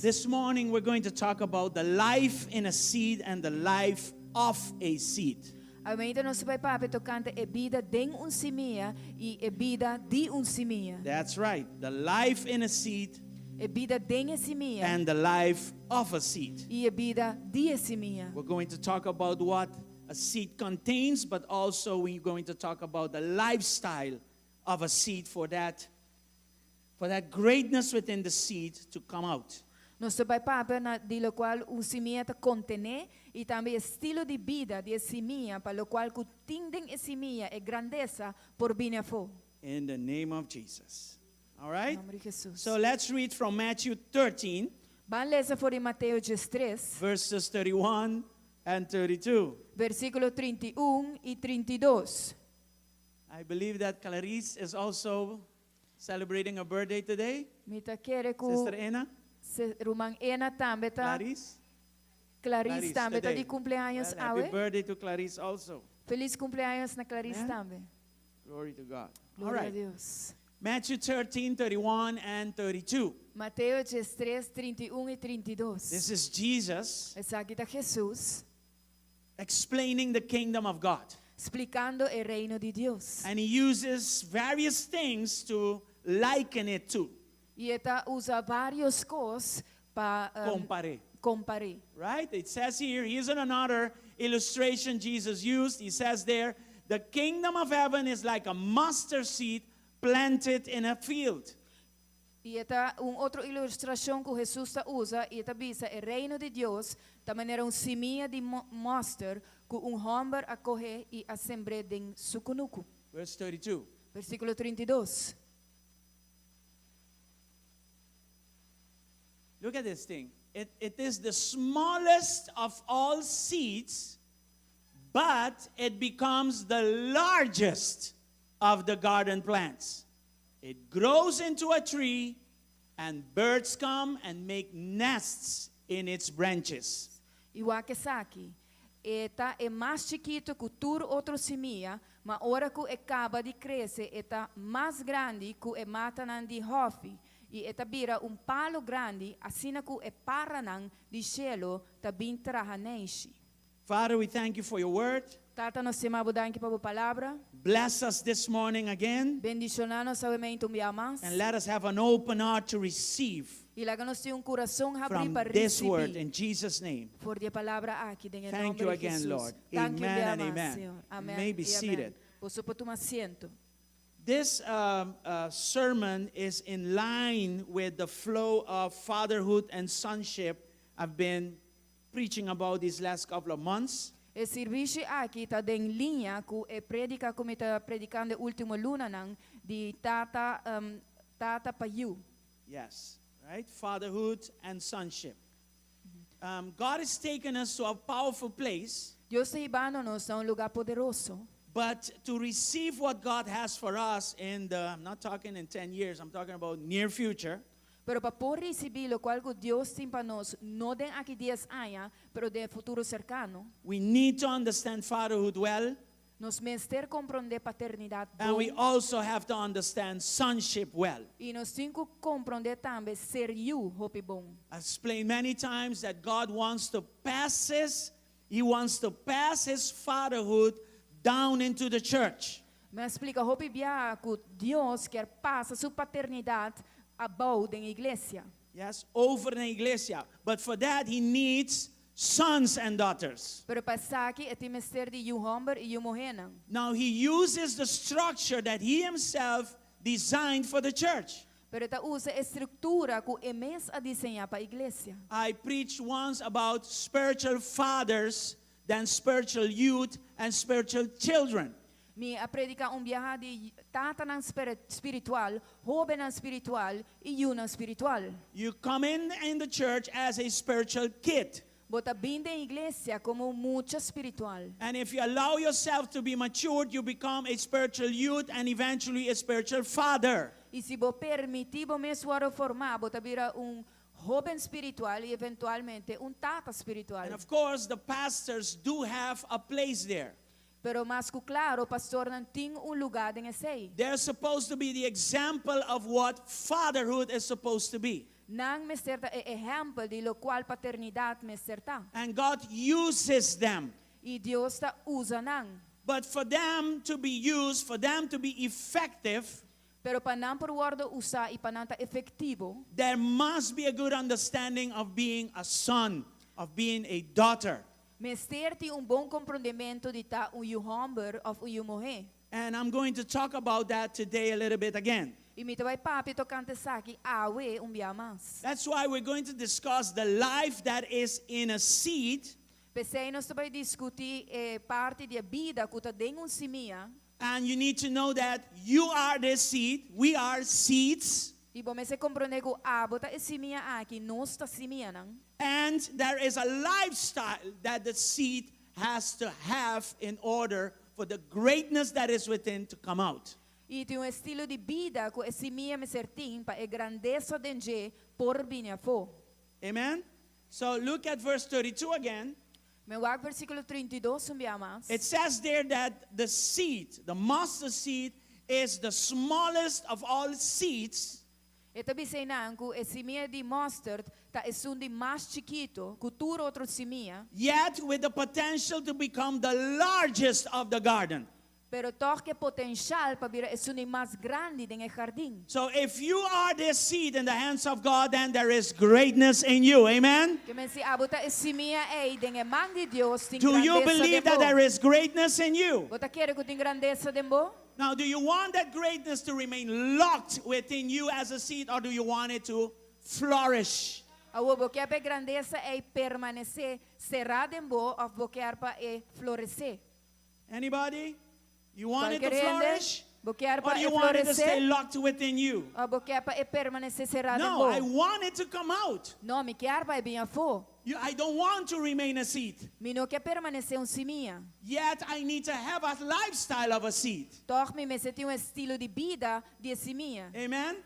This morning we're going to talk about the life in a seed and the life of a seed. Awe mainta nos ta bai papia tokante e bida den un simia i e bida di un simia. That's right, the life in a seed E bida den e simia and the life of a seed. i e bida di e simia. We're going to talk about what a seed contains, but also we're going to talk about the lifestyle of a seed for that greatness within the seed to come out. Nos ta bai papia na di lokual un simia ta kontené i tambe e estilo di bida di e simia pa lokual ku tin den e simia e grandesa por bini afó. In the name of Jesus. All right? Nòmber di Hesus. So let's read from Matthew 13, Ban lesa for di Mateo 13, verses 31 and 32. Versíkulo 31 i 32. I believe that Clarice is also celebrating a birthday today. Mi ta kere ku Sister Ena? se, ruman Ena tambe ta Clarice? Clarice tambe ta today. di kumpleaños Well, happy awe. birthday to Clarice also. Felis kumpleaños na Clarice Amen. tambe. Glory to God. All Gloria a right. Dios. Matthew 13, 31 and 32. Mateo 13, 31 i 32. This is Jesus Esaki ta Hesus explaining the kingdom of God. Splikando e reino di Dios. And he uses various things to liken it to. I e ta usa vários kos pa Kompar'é. Kompar'é. Right? It says here, here's another illustration Jesus used. He says there, the kingdom of heaven is like a mustard seed planted in a field. I e ta un otro ilustrashon ku Hesus ta usa i e ta bisa e reino di Dios ta manera un simia di mòster ku un hòmber a kohe i a sembr'é den su kunuku. Verse 32. Versíkulo 32. Look at this thing. It is the smallest of all seeds, but it becomes the largest of the garden plants. It grows into a tree, and birds come and make nests in its branches. I wak esaki, e ta e mas chikitu ku tur otro simia, ma ora ku e kaba di krese e ta mas grandi ku e matanan di hòfi, i e ta bira un palu grandi, asina ku e paranan di shelu ta bin traha neishi. Father, we thank you for your word. Tata, nos ta yama bo danki pa bo palabra. Bless us this morning again. Bendishoná nos awe mainta un bia mas. And let us have an open heart to receive I laga nos tin un kurason habrí from pa this word risibí in Jesus' name. for di e palabra aki den e Thank nòmber you di again, Hesus. Lord. Danki un Amen bia and mas, amen. Señor. You Amen may be i amen. seated. Boso por tuma asiento. This sermon is in line with the flow of fatherhood and sonship I've been preaching about these last couple of months. E sirbishi aki ta den liña ku e predika ku mi ta predikando e último lunanan di tata um, tata pa yu. Yes, right? Fatherhood and sonship. God has taken us to a powerful place, Dios ta hibando nos na un lugá poderoso. but to receive what God has for us in the, I'm not talking in 10 years, I'm talking about near future. Pero pa por risibí lokual ku Dios tin pa nos, no den aki dies aña, pero den futuro serkano, We need to understand fatherhood well, nos mester komprondé paternidat and we bon, also have to understand sonship well. i nos tin ku komprondé tambe ser yu hopi bon. I've explained many times that God wants to pass his, he wants to pass his fatherhood down into the church. Mi a splika hopi bia ku Dios kier pasa su paternidat abou den iglesia. Yes, over na iglesia. But for that he needs sons and daughters. Pero pa esaki e tin mester di yu hòmber i yu muhénan. Now he uses the structure that he himself designed for the church. Pero e ta usa e struktura ku e mes a diseñá pa iglesia. I preached once about spiritual fathers, then spiritual youth, and spiritual children. Mi a prediká un biaha di tatanan spiritual, hóbennan spiritual i yunan spiritual. You come in the church as a spiritual kid. Bo ta bin den iglesia komo un mucha spiritual. And if you allow yourself to be matured, you become a spiritual youth and eventually a spiritual father. I si bo permití bo mes wòrdu formá, bo ta bira un hóben spiritual i eventualmente un tata spiritual. And of course, the pastors do have a place there. Pero mas ku klaro, pastornan tin un lugá den esei. They're supposed to be the example of what fatherhood is supposed to be. Nan mester ta e ehèmpel di lokual paternidat mester ta. And God uses them. I Dios ta usa nan. But for them to be used, for them to be effective, Pero pa nan por wòrdu usá i pa nan ta efektivo, there must be a good understanding of being a son, of being a daughter. Mester tin un bon komprondementu di ta un yu hòmber òf un yu muhé. And I'm going to talk about that today a little bit again. I mi ta bai papia tokante esaki awe un bia mas. That's why we're going to discuss the life that is in a seed. P'esei nos ta bai diskutí e parti di e bida ku ta den un simia. And you need to know that you are this seed, we are seeds. I bo mester komprondé ku abo ta e simia aki, nos ta simianan. And there is a lifestyle that the seed has to have in order for the greatness that is within to come out. I tin un estilo di bida ku e simia mester tin pa e grandesa den dje por bini afó. Amen? So look at verse 32 again. Men wak versíkulo 32 un bia mas. It says there that the seed, the mustard seed, is the smallest of all seeds. E ta bisa einan ku e simia di mòstert ta esun di mas chikitu ku tur otro simia. Yet with the potential to become the largest of the garden. Pero tòg ku e potenshal pa bira esun di mas grandi den e hardin. So if you are this seed in the hands of God, then there is greatness in you. Amen? Ke men si abo ta e simia ei den e man di Dios, tin Do you grandesa believe den that bo. there is greatness in you? Bo ta kere ku tin grandesa den bo? Now, do you want that greatness to remain locked within you as a seed, or do you want it to flourish? Awor, bo kier pa e grandesa ei permanesé será den bo òf bo kier pa e floresé? Anybody? You want it to Kualke hende? flourish? Bo kier Or pa do e you want it to stay floresé? locked within you? Òf bo kier pa e permanesé será den No, bo? I want it to come out. No, mi kier pa e bin afó. You, I don't want to remain a seed. Mi no kier permanesé un simia. Yet I need to have a lifestyle of a seed. Tòg mi mester tin un estilo di bida di e simia. Amen?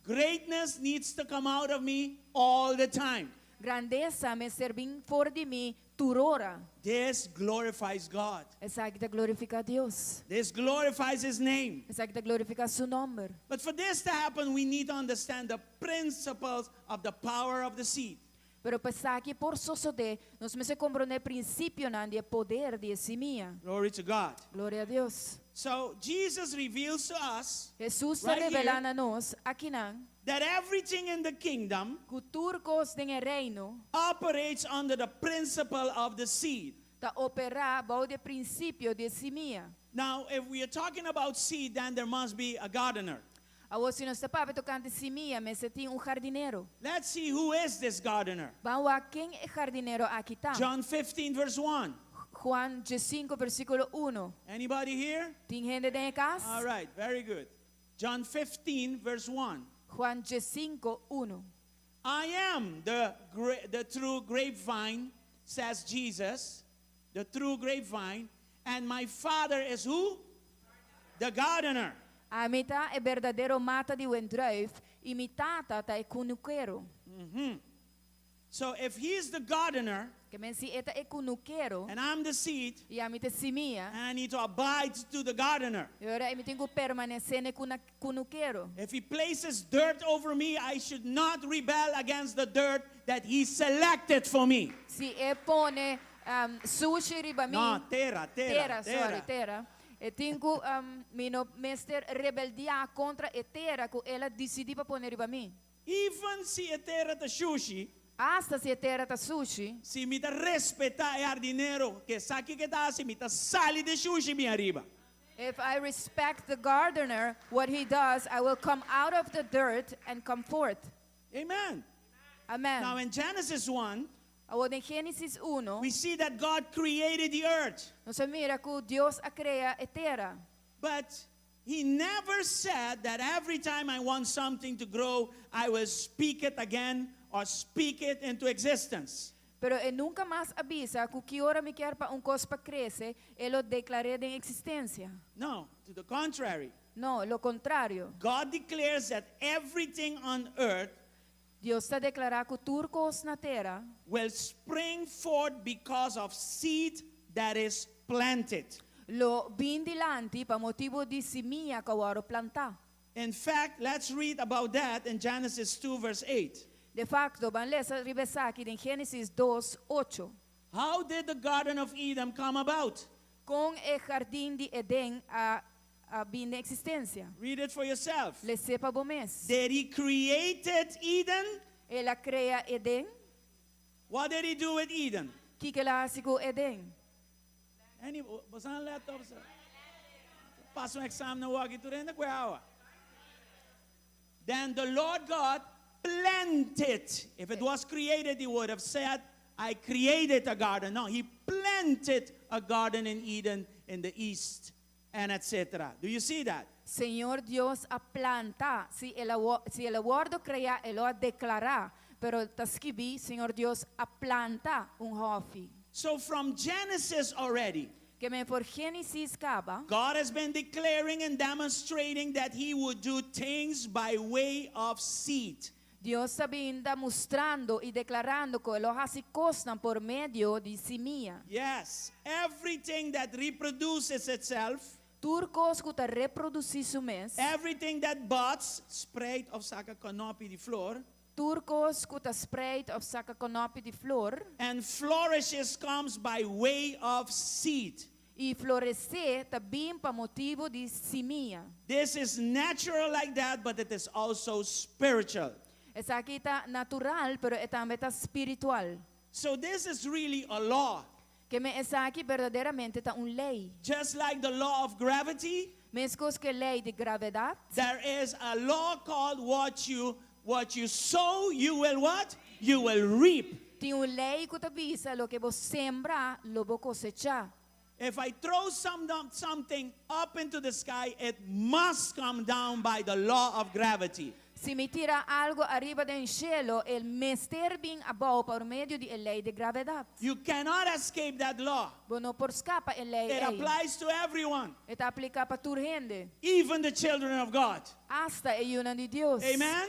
Greatness needs to come out of me all the time. Grandesa mester bin for di mi tur ora. This glorifies God. Esaki ta glorifiká Dios. This glorifies His name. Esaki ta glorifiká su nòmber. But for this to happen, we need to understand the principles of the power of the seed. Pero pa esaki por sosodé, nos mester komprondé e prinsipionan di e poder di e simia. Glory to God. Gloria na Dios. So Jesus reveals to us Hesus ta right here revelá na nos akinan that everything in the kingdom ku tur kos den e reino operates under the principle of the seed. ta operá bou di e prinsipio di e simia. Now, if we are talking about seed, then there must be a gardener. Awor si nos ta papia tokante simia, mester tin un hardinero. Let's see who is this gardener. Ban wak ken e hardinero aki ta. John 15, verse 1. Juan 15, versíkulo 1. Anybody here? Tin hende den e kas? All right, very good. John 15, verse 1. Juan 15, 1. I am the, the true grapevine, says Jesus, the true grapevine, and my Father is who? The gardener. Ami ta e berdadero mata di wendrùif i mi tata ta e kunukero. So if he's the gardener Ke men si e ta e kunukero and I'm the seed, i ami ta e simia, and I need to abide to the gardener. e ora mi tin ku permanesé na e kunukero. If he places dirt over me, I should not rebel against the dirt that he selected for me. Si e pone um, sushi riba mi, No, tera, tera, tera, sorry, tera. E tin ku um, mi no mester rebeldiá kontra e tera ku el a disidí pa pone riba mi. Even si e tera ta shushi, Asta si e tera ta sushi, si mi ta respetá e hardinero ku sa kiko e ta hasi, mi ta sali di shushi bin ariba. If I respect the gardener, what he does, I will come out of the dirt and come forth. Amen. Amen. Now in Genesis 1, Awor den Génesis 1, we see that God created the earth, nos ta mira ku Dios a krea e tera. but he never said that every time I want something to grow, I will speak it again or speak it into existence. Pero e nunka mas a bisa ku ki ora mi kier pa un kos pa krese, e lo deklar'é den eksistensia. No, to the contrary. No, lo kontrario. God declares that everything on earth Dios ta deklará ku tur kos na tera will spring forth because of seed that is planted. lo bin dilanti pa motibu di simia ku a wòrdu plantá. In fact, let's read about that in Genesis 2, verse 8. De fakto, ban lesa riba esaki den Génesis 2, 8. How did the Garden of Eden come about? Kon e hardin di Eden a, a bin na eksistensia. Read it for yourself. Les'é pa bo mes. Did he created Eden? El a krea Eden. What did he do with Eden? Kiko el a hasi ku Eden? Any, boso a laptop? Pasa un èksamen aki tur hende ku awa. Then the Lord God planted. If it was created, he would have said, "I created a garden." No, he planted a garden in Eden in the east, and etc. Do you see that? Señor Dios a planta. Si el a, si el a wòrdu kreá, el a deklará. Pero ta skibí, Señor Dios a planta un hòfi. So from Genesis already, Ke men for Génesis kaba, God has been declaring and demonstrating that he would do things by way of seed. Dios ta bin mustrando i deklarando ku e lo hasi kosnan pa medio di simia. Yes, everything that reproduces itself, Tur kos ku ta reprodusí su mes, everything that buds, spruit òf saka kònòpi di flor, tur kos ku ta spruit òf saka kònòpi di flor, and flourishes comes by way of seed. I floresé ta bin pa motibu di simia. This is natural like that, but it is also spiritual. Esaki ta natural, pero e tambe ta spiritual. So this is really a law. Ke men esaki berdaderamente ta un lei. Just like the law of gravity, Meskos ku lei di gravedat, there is a law called what you sow, you will what? You will reap. Tin un lei ku ta bisa loke bo sembra, lo bo kosechá. If I throw something up into the sky, it must come down by the law of gravity. Si mi tira algu ariba den shelu, e mester bin abou pa medio di lei di gravedat. You cannot escape that law. Bo no por skapa e lei It ei. Applies to everyone, E ta apliká pa tur hende. Even the children of God. Asta e yunan di Dios. Amen?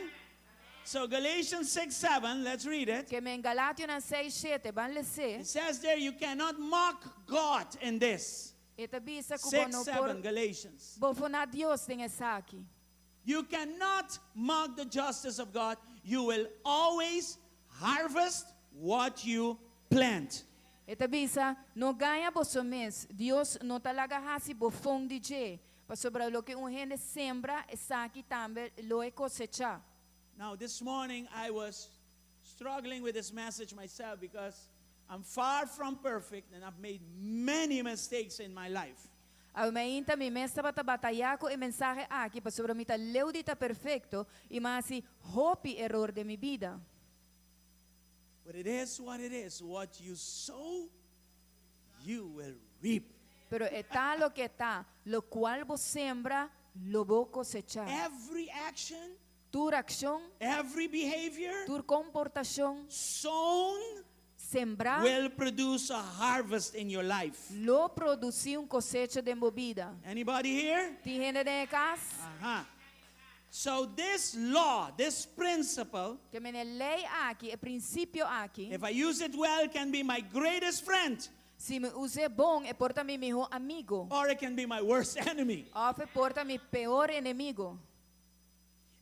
So Galatians 6 7, let's read it. Ke men Galationan 6, 7, ban les'é. It says there you cannot mock God in this. E ta bisa ku bo 6 no 7, por Galatians. bofoná Dios den esaki. You cannot mock the justice of God. You will always harvest what you plant. E ta bisa, no gaña boso mes, Dios no ta laga hasi bofon di dje. Pasobra loke un hende sembra, esaki tambe lo e kosechá. Now, this morning I was struggling with this message myself because I'm far from perfect and I've made many mistakes in my life. Awe mainta mi mes tabata batayá ku e mensahe aki, pasobra mi ta leu di ta perfekto i m'a hasi hopi eror den mi bida. But it is what it is. What you sow, you will reap. Pero e ta loke ta, lokual bo sembra, lo bo kosechá. Every action, Tur akshon, every behavior tur komportashon, sown sembrá, will produce a harvest in your life. Lo produsí un kosecha den bo bida. Anybody here? Tin hende den kas? So this law, this principle, Ke men e lei aki, e prinsipio aki, if I use it well, can be my greatest friend si mi us'é bon, e por ta mi mihó amigu. Or it can be my worst enemy. Òf e por ta mi pió enemigu.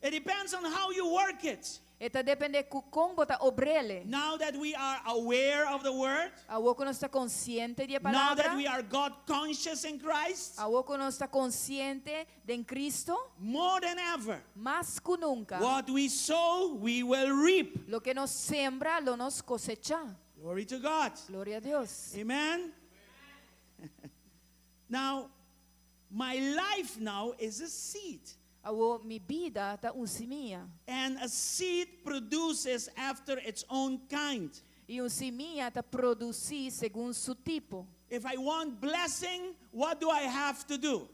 It depends on how you work it. E ta dependé kon bo ta obr'é. Now that we are aware of the word, Awor ku nos ta konsiente di now palabra. That we are God conscious in Christ, Awor ku nos ta konsiente di Kristo, more than ever, mas ku nunka. What we sow, we will reap. Loke nos sembra, lo nos kosechá. Glory to God. Gloria na Dios. Amen. Now, my life now is a seed. Awor mi bida ta un simia. And a seed produces after its own kind. I un simia ta produsí segun su tipo. If I want blessing, what do I have to do?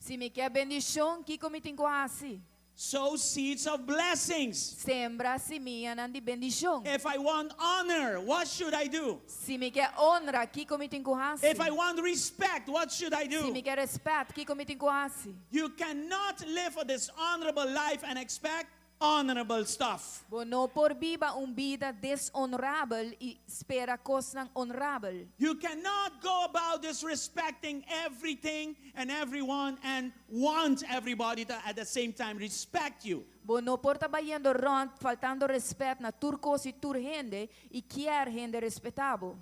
Si mi ke bendishon, kiko mi tin ku hasi? Sow seeds of blessings. Sembra simianan di bendishon. If I want honor, what should I do? Si mi ke honra, kiko mi tin ku hasi? If I want respect, what should I Si mi do? ke rèspèt, kiko mi tin ku hasi? You cannot live a dishonorable life and expect honorable stuff. Bo no por biba un bida deshonrabel i spera kosnan honrabel. You cannot go about disrespecting everything and everyone and want everybody to at the same time respect you. Bo no por ta bayendo rònt faltando rèspèt na tur kos i tur hende i kier hende respetá bo.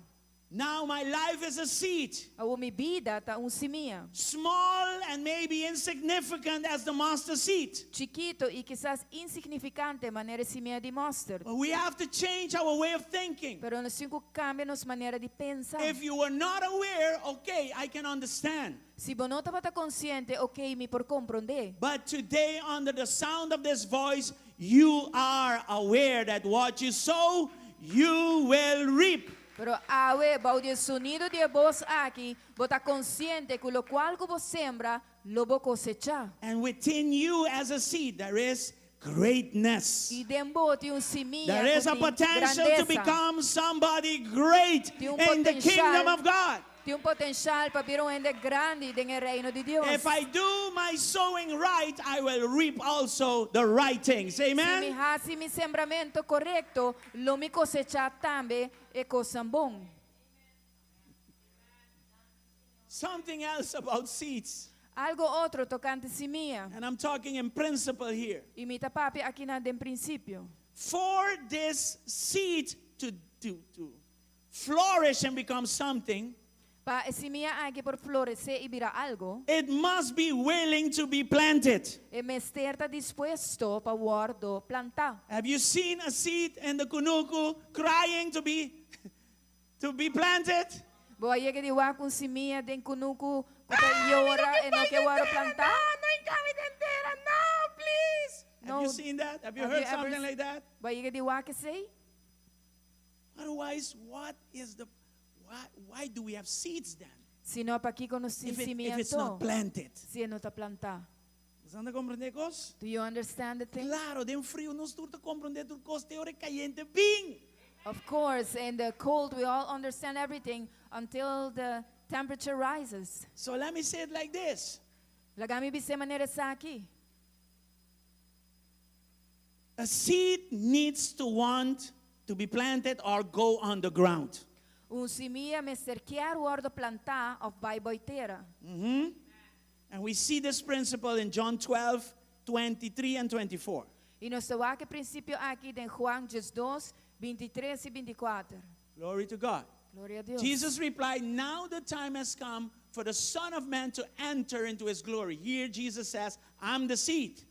Now my life is a seed, Awor mi bida ta un simia. small and maybe insignificant as the mustard seed. Chikitu i kisas insignifikante manera e simia di mòster. But we have to change our way of thinking. Pero nos tin ku kambia nos manera di pensa. If you were not aware, okay, I can understand. Si bo no tabata konsiente, ok, mi por komprondé. But today, under the sound of this voice, you are aware that what you sow, you will reap. Pero awe, bou di e sonido di e bos aki, bo ta konsiente ku lokual ku bo sembra, lo bo kosechá. And within you as a seed, there is greatness. I den bo tin un simia There is ku a tin potential to grandesa. become somebody great Tin un in the potensial. kingdom of God. Tin un potensial pa bira un hende grandi den e reino di Dios. If I do my sowing right, I will reap also the right things. Si mi Amen. hasi mi sembramentu korekto, lo mi kosechá tambe e kosnan bon. Something else about seeds. Algu otro tokante simia. And I'm talking in principle here. I mi ta papia akinan den prinsipio. For this seed to flourish and become something, Pa e simia aki por floresé i bira algu, it must be willing to be planted. e mester ta dispuesto pa wòrdu plantá. Have you seen a seed in the kunuku crying to be planted? Bo a yega di wak un simia den kunuku ku ta yora e no ke wòrdu plantá? No, no hinka mi den tera, no, please. Have No. you seen that? Have you Have heard you ever something like that? Bo a yega di wak esei? Otherwise, what is the why do we have seeds then? Si no, pakiko nos tin simia If it's not anto? planted. Si e no ta plantá. Bo ta komprondé kos? Do you understand the thing? Klaro, den friu nos tur ta komprondé tur kos, te ora kayente bin. Of course, in the cold we all understand everything until the temperature rises. So let me say it like this. Laga mi bis'é manera esaki. A seed needs to want to be planted or go on the ground. Un simia mester kier wòrdu plantá òf bai bou tera. And we see this principle in John 12, 23 and 24. I nos ta wak e prinsipio aki den Juan 12, 23 i 24. Glory to God. Gloria na Dios. Jesus replied, "Now the time has come for the Son of Man to enter into his glory." Here Jesus says, "I'm the seed."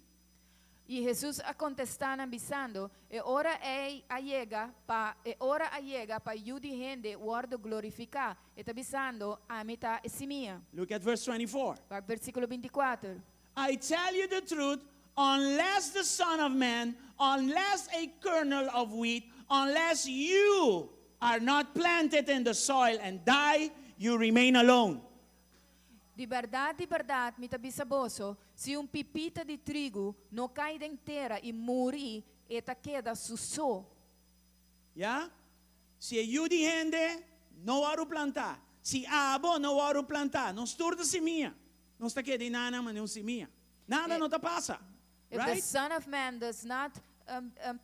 I Hesus a kontestá nan bisando, e ora ei a yega pa e ora a yega pa Yu di hende wòrdu glorifiká. E ta bisando, ami ta e simia. Look at verse 24. Wak versíkulo 24. "I tell you the truth, unless the Son of Man, unless a kernel of wheat, unless you are not planted in the soil and die, you remain alone." Di bèrdat, di bèrdat, mi ta bisa boso, si un pipita di trigo no kai den tera i muri, e ta keda su so. Yeah? Si e yu di hende no wòrdu plantá. Si abo no wòrdu plantá. Nos tur ta simia. Nos ta keda nada mas un simia. Nada no ta pasa. If the Right? Son of Man does not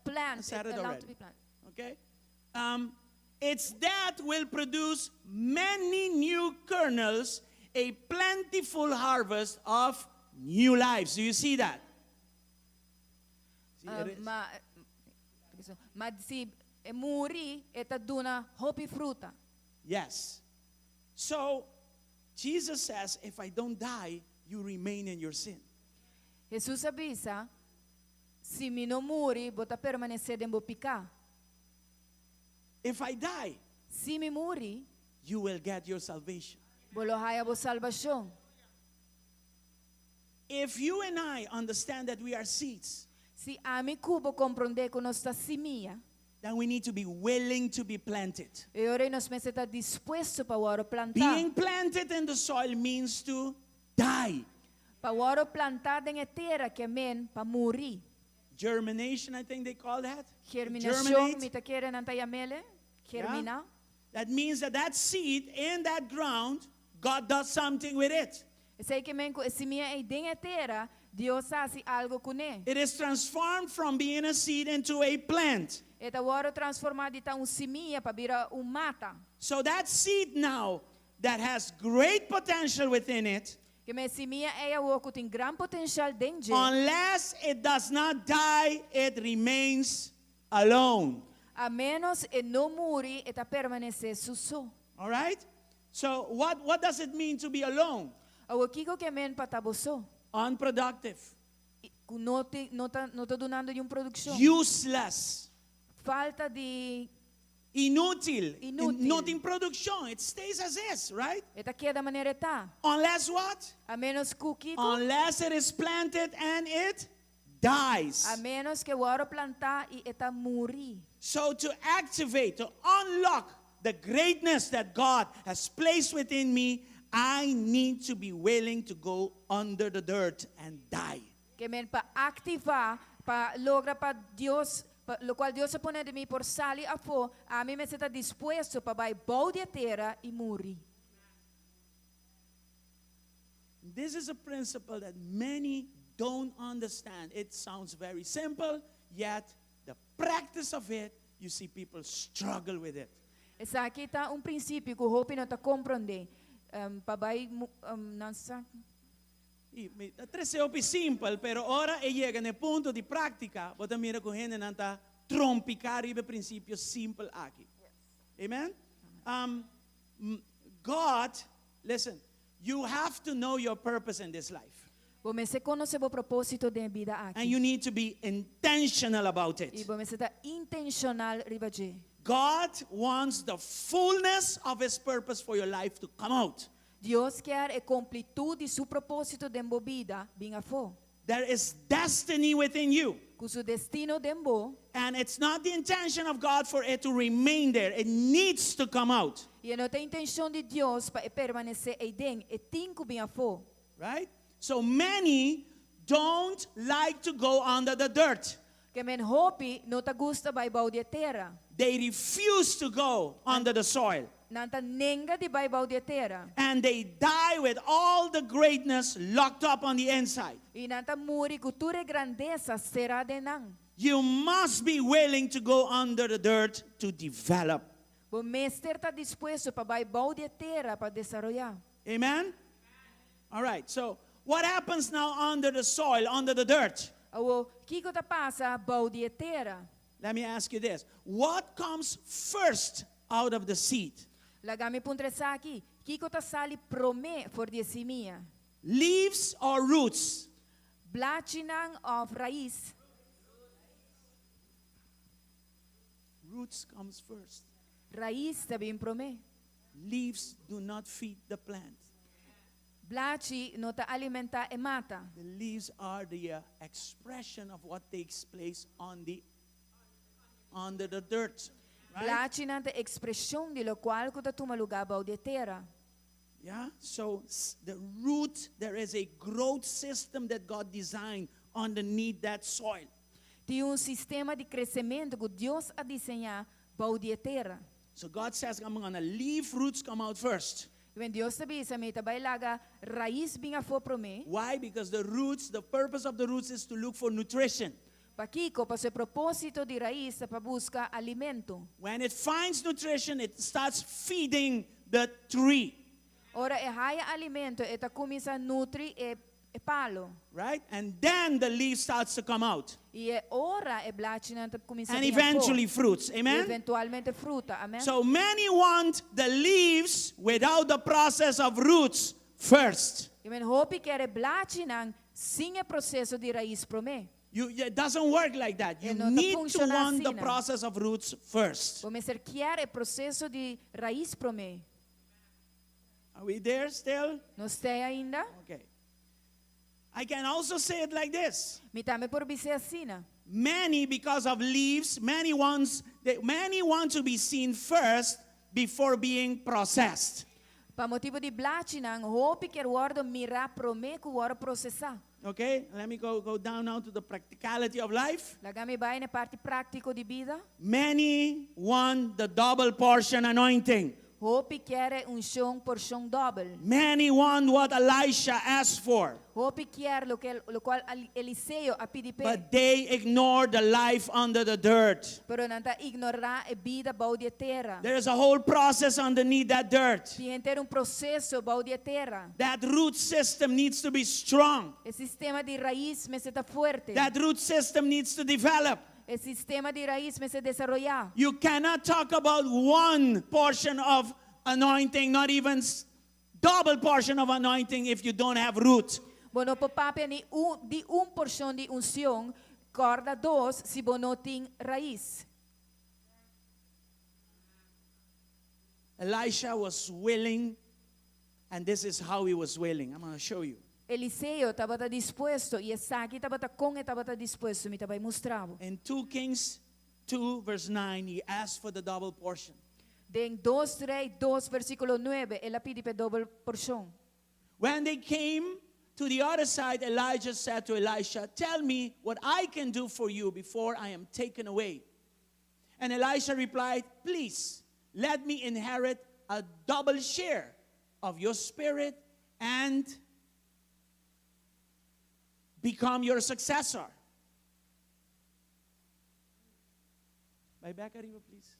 plant, I said it allowed already. to be planted. Okay? Its death will produce many new kernels, a plentiful harvest of new lives. Do you see that? See, it is. Ma si e muri, e ta duna hopi fruta. Yes. So, Jesus says, if I don't die, you remain in your sin. Hesus a bisa, si mi no muri, bo ta permanesé den bo piká. If I die, Si mi muri, you will get your salvation. bo lo haya bo salbashon. If you and I understand that we are seeds, Si ami ku bo komprondé ku nos ta simia, then we need to be willing to be planted. e ora nos mester ta dispuesto pa wòrdu plantá. Being planted in the soil means to die. Pa wòrdu plantá den tera ke men pa muri. Germination, I think they call that. To Germinashon, germinate. mi ta kere nan ta yam'é, germiná. That means that that seed in that ground, God does something with it. Esei ke men ku e simia ei den tera, Dios ta hasi algu kuné. It is transformed from being a seed into a plant. E ta wòrdu transformá di ta un simia pa bira un mata. So that seed now that has great potential within it, Ke men e simia ei awor ku tin gran potensial den dje, unless it does not die, it remains alone. A ménos e no muri, e ta permanesé su so. All right? So what, what does it mean to be alone? Awor kiko ke men pa ta bo so? Unproductive, Ku no tin, no ta, no ta dunando niun produkshon. Useless. Falta di. Inútil. Inútil. No tin produkshon. It stays as is, right? E ta keda manera e ta. Unless what? A ménos ku kiko? Unless it is planted and it dies. A ménos ku e wòrdu plantá i e ta muri. So to activate, to unlock the greatness that God has placed within me, I need to be willing to go under the dirt and die. Ke men pa aktivá, pa logra pa Dios, pa lokual Dios a pone den mi por sali afó, ami mester ta dispuesto pa bai bou di e tera i muri. This is a principle that many don't understand. It sounds very simple, yet the practice of it, you see people struggle with it. Esaki ta un prinsipio ku hopi no ta komprondé. Pa bai nan sa. I mi ta trese hopi simpel, pero ora e yega na e punto di práktika, bo ta mira ku hendenan ta trompiká riba e prinsipio simpel aki. Amen? Um, God, listen, you have to know your purpose in this life. Bo mester konosé bo propósito den e bida And aki. you need to be intentional about I it. bo mester ta intenshonal riba dje. God wants the fullness of His purpose for your life to come out. Dios kier e komplitut di Su propósito den bo bida bin afó. There is destiny within you. Ku su destino den bo. And it's not the intention of God for it to remain there. It needs to come out. I e no ta intenshon di Dios pa e permanesé eiden, e tin ku bin afó. Right? So many don't like to go under the dirt. Ke men hopi no ta gusta bai bou di e tera. They refuse to go under the soil. Nan ta nenga di bai bou di e tera. And they die with all the greatness locked up on the inside. I nan ta muri ku tur e grandesa será den nan. You must be willing to go under the dirt to develop. Bo mester ta dispuesto pa bai bou di e tera pa desaroyá. Amen? All right, so what happens now under the soil, under the dirt? Awor, kiko ta pasa bou di e tera? Let me ask you this. What comes first out of the seed? Laga mi puntra esaki, kiko ta sali promé for di e simia? Leaves or roots? Blachinan òf rais? Roots comes first. Rais ta bin promé. Leaves do not feed the plant. Blachi no ta alimentá e mata. The leaves are the uh, expression of what takes place on the under the dirt. Right? Blachinan ta ekspreshon di lokual ku ta tuma lugá bou di e tera. Yeah? So the root, there is a growth system that God designed underneath that soil. Tin un sistema di kresementu ku Dios a diseñá bou di e tera. So God says, I'm gonna leave roots come out first. Wen Dios ta bisa, Mi ta bai laga rais bin afó promé. Why? Because the roots, the purpose of the roots is to look for nutrition. Pakiko? Pasobra e propósito di rais ta pa buska alimento. When it finds nutrition, it starts feeding the tree. Ora e haya alimento, e ta kuminsá nutri e e palo. Right? And then the leaf starts to come out. I e ora e blachinan ta kuminsá And bin afó. eventually fruits. I Amen? eventualmente fruta. Amen? So many want the leaves without the process of roots first. Amen. Hopi kier e blachinan sin e proseso di rais promé. You, it doesn't work like that. E You no ta need to funciona want the asina. process of roots first. Bo mester kier e proseso di rais promé. Are we there still? Nos t'ei ainda? Okay. I can also say it like this. Mi tambe por bis'é asina. Many, because of leaves, many wants, they, many want to be seen first before being processed. Pa motibu di blachinan, hopi kier wòrdu mirá promé ku wòrdu prosesá. Okay, let me go, go down now to the practicality of life. Laga mi bai na e parti práktiko di bida. Many want the double portion anointing. Hopi kier e unshon porshon dòbel. Many want what Elisha asked for. Hopi kier loke lokual Eliseo a pidi p'e. But they ignore the life under the dirt. Pero nan ta ignorá e bida bou di e tera. There is a whole process underneath that dirt. Tin henter un proseso bou di e tera. That root system needs to be strong. E sistema di rais mester ta fuerte. That root system needs to develop. E sistema di rais mester desaroyá. You cannot talk about one portion of anointing, not even double portion of anointing if you don't have root. Bo no por papia ni un di un porshon di unshon, kòrda dos, si bo no tin rais. Elisha was willing, and this is how he was willing. I'm going to show you. Eliseo tabata dispuesto, i esaki tabata kon e tabata dispuesto, mi ta bai mustra bo. In 2 Kings 2, verse 9, he asked for the double portion. Den Dos Rei dos, versíkulo nuebe, el a pidi pa e dobel porshon. When they came to the other side, Elijah said to Elisha, Tell me what I can do for you before I am taken away. And Elisha replied, Please, let me inherit a double share of your spirit and become your successor. Bai back ariba, please.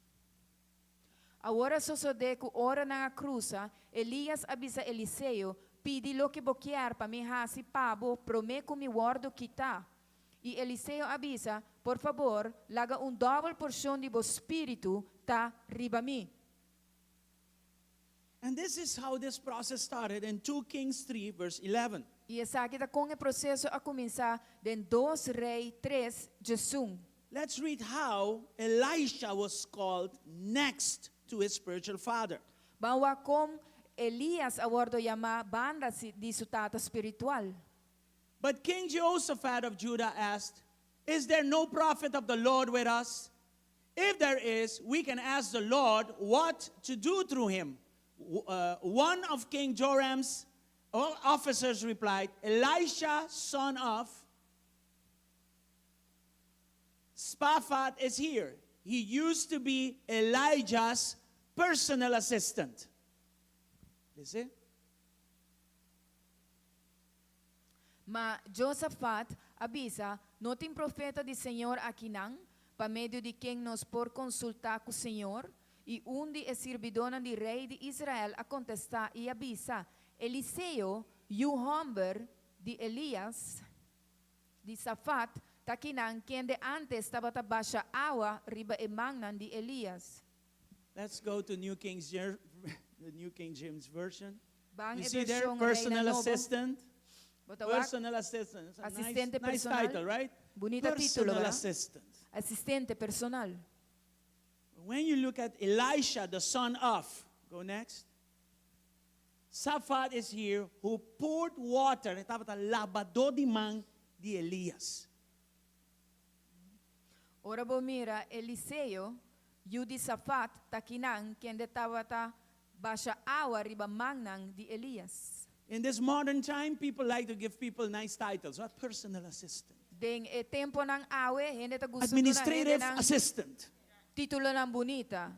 Awor a sosodé ku ora nan a krusa, Elias a bisa Eliseo, Pidi loke bo kier pa mi hasi pa bo promé ku mi wòrdu kitá. I Eliseo a bisa, Por fabor, laga un dòbel porshon di bo spiritu ta riba mi. And this is how this process started in 2 Kings 3 verse 11. I esaki ta kon e proseso a kuminsá den Dos Rei tres, djesun. Let's read how Elisha was called next to his spiritual father. Ban wak kon Elias a wòrdu yamá banda di su tata spiritual. But King Jehoshaphat of Judah asked, Is there no prophet of the Lord with us? If there is, we can ask the Lord what to do through him. Uh, one of King Joram's officers replied, Elisha, son of Shaphat, is here. He used to be Elijah's personal assistant. Listen. Ma Josafat a bisa, No tin profeta di señor akinan, pa medio di ken nos por konsultá ku señor? I un di e sirbidónan di rei di Israel a kontestá i a bisa, Eliseo, yu hòmber di Elias, di Safat, ta kinan, kende ántes tabata basha awa riba e mannan di Elias. Let's go to New King the New King James Version. Ban You e see there, vershon Reina personal Nobo. assistant. Bo ta wak Personal assistant. It's a nice, Asistente nice personal. title, right? Bunita título, Personal ¿verdad? assistant. Asistente personal. When you look at Elisha, the son of, go next. Shaphat is here, who poured water, tabata labadó di man di Elias. Ora bo mira Eliseo, yu di Safat, ta kinan, kende tabata basha awa riba mannan di Elias. In this modern time, people like to give people nice titles. What personal assistant? Den e temponan awe, hende ta gusta duna Administrative hendenan assistant. títulonan bunita.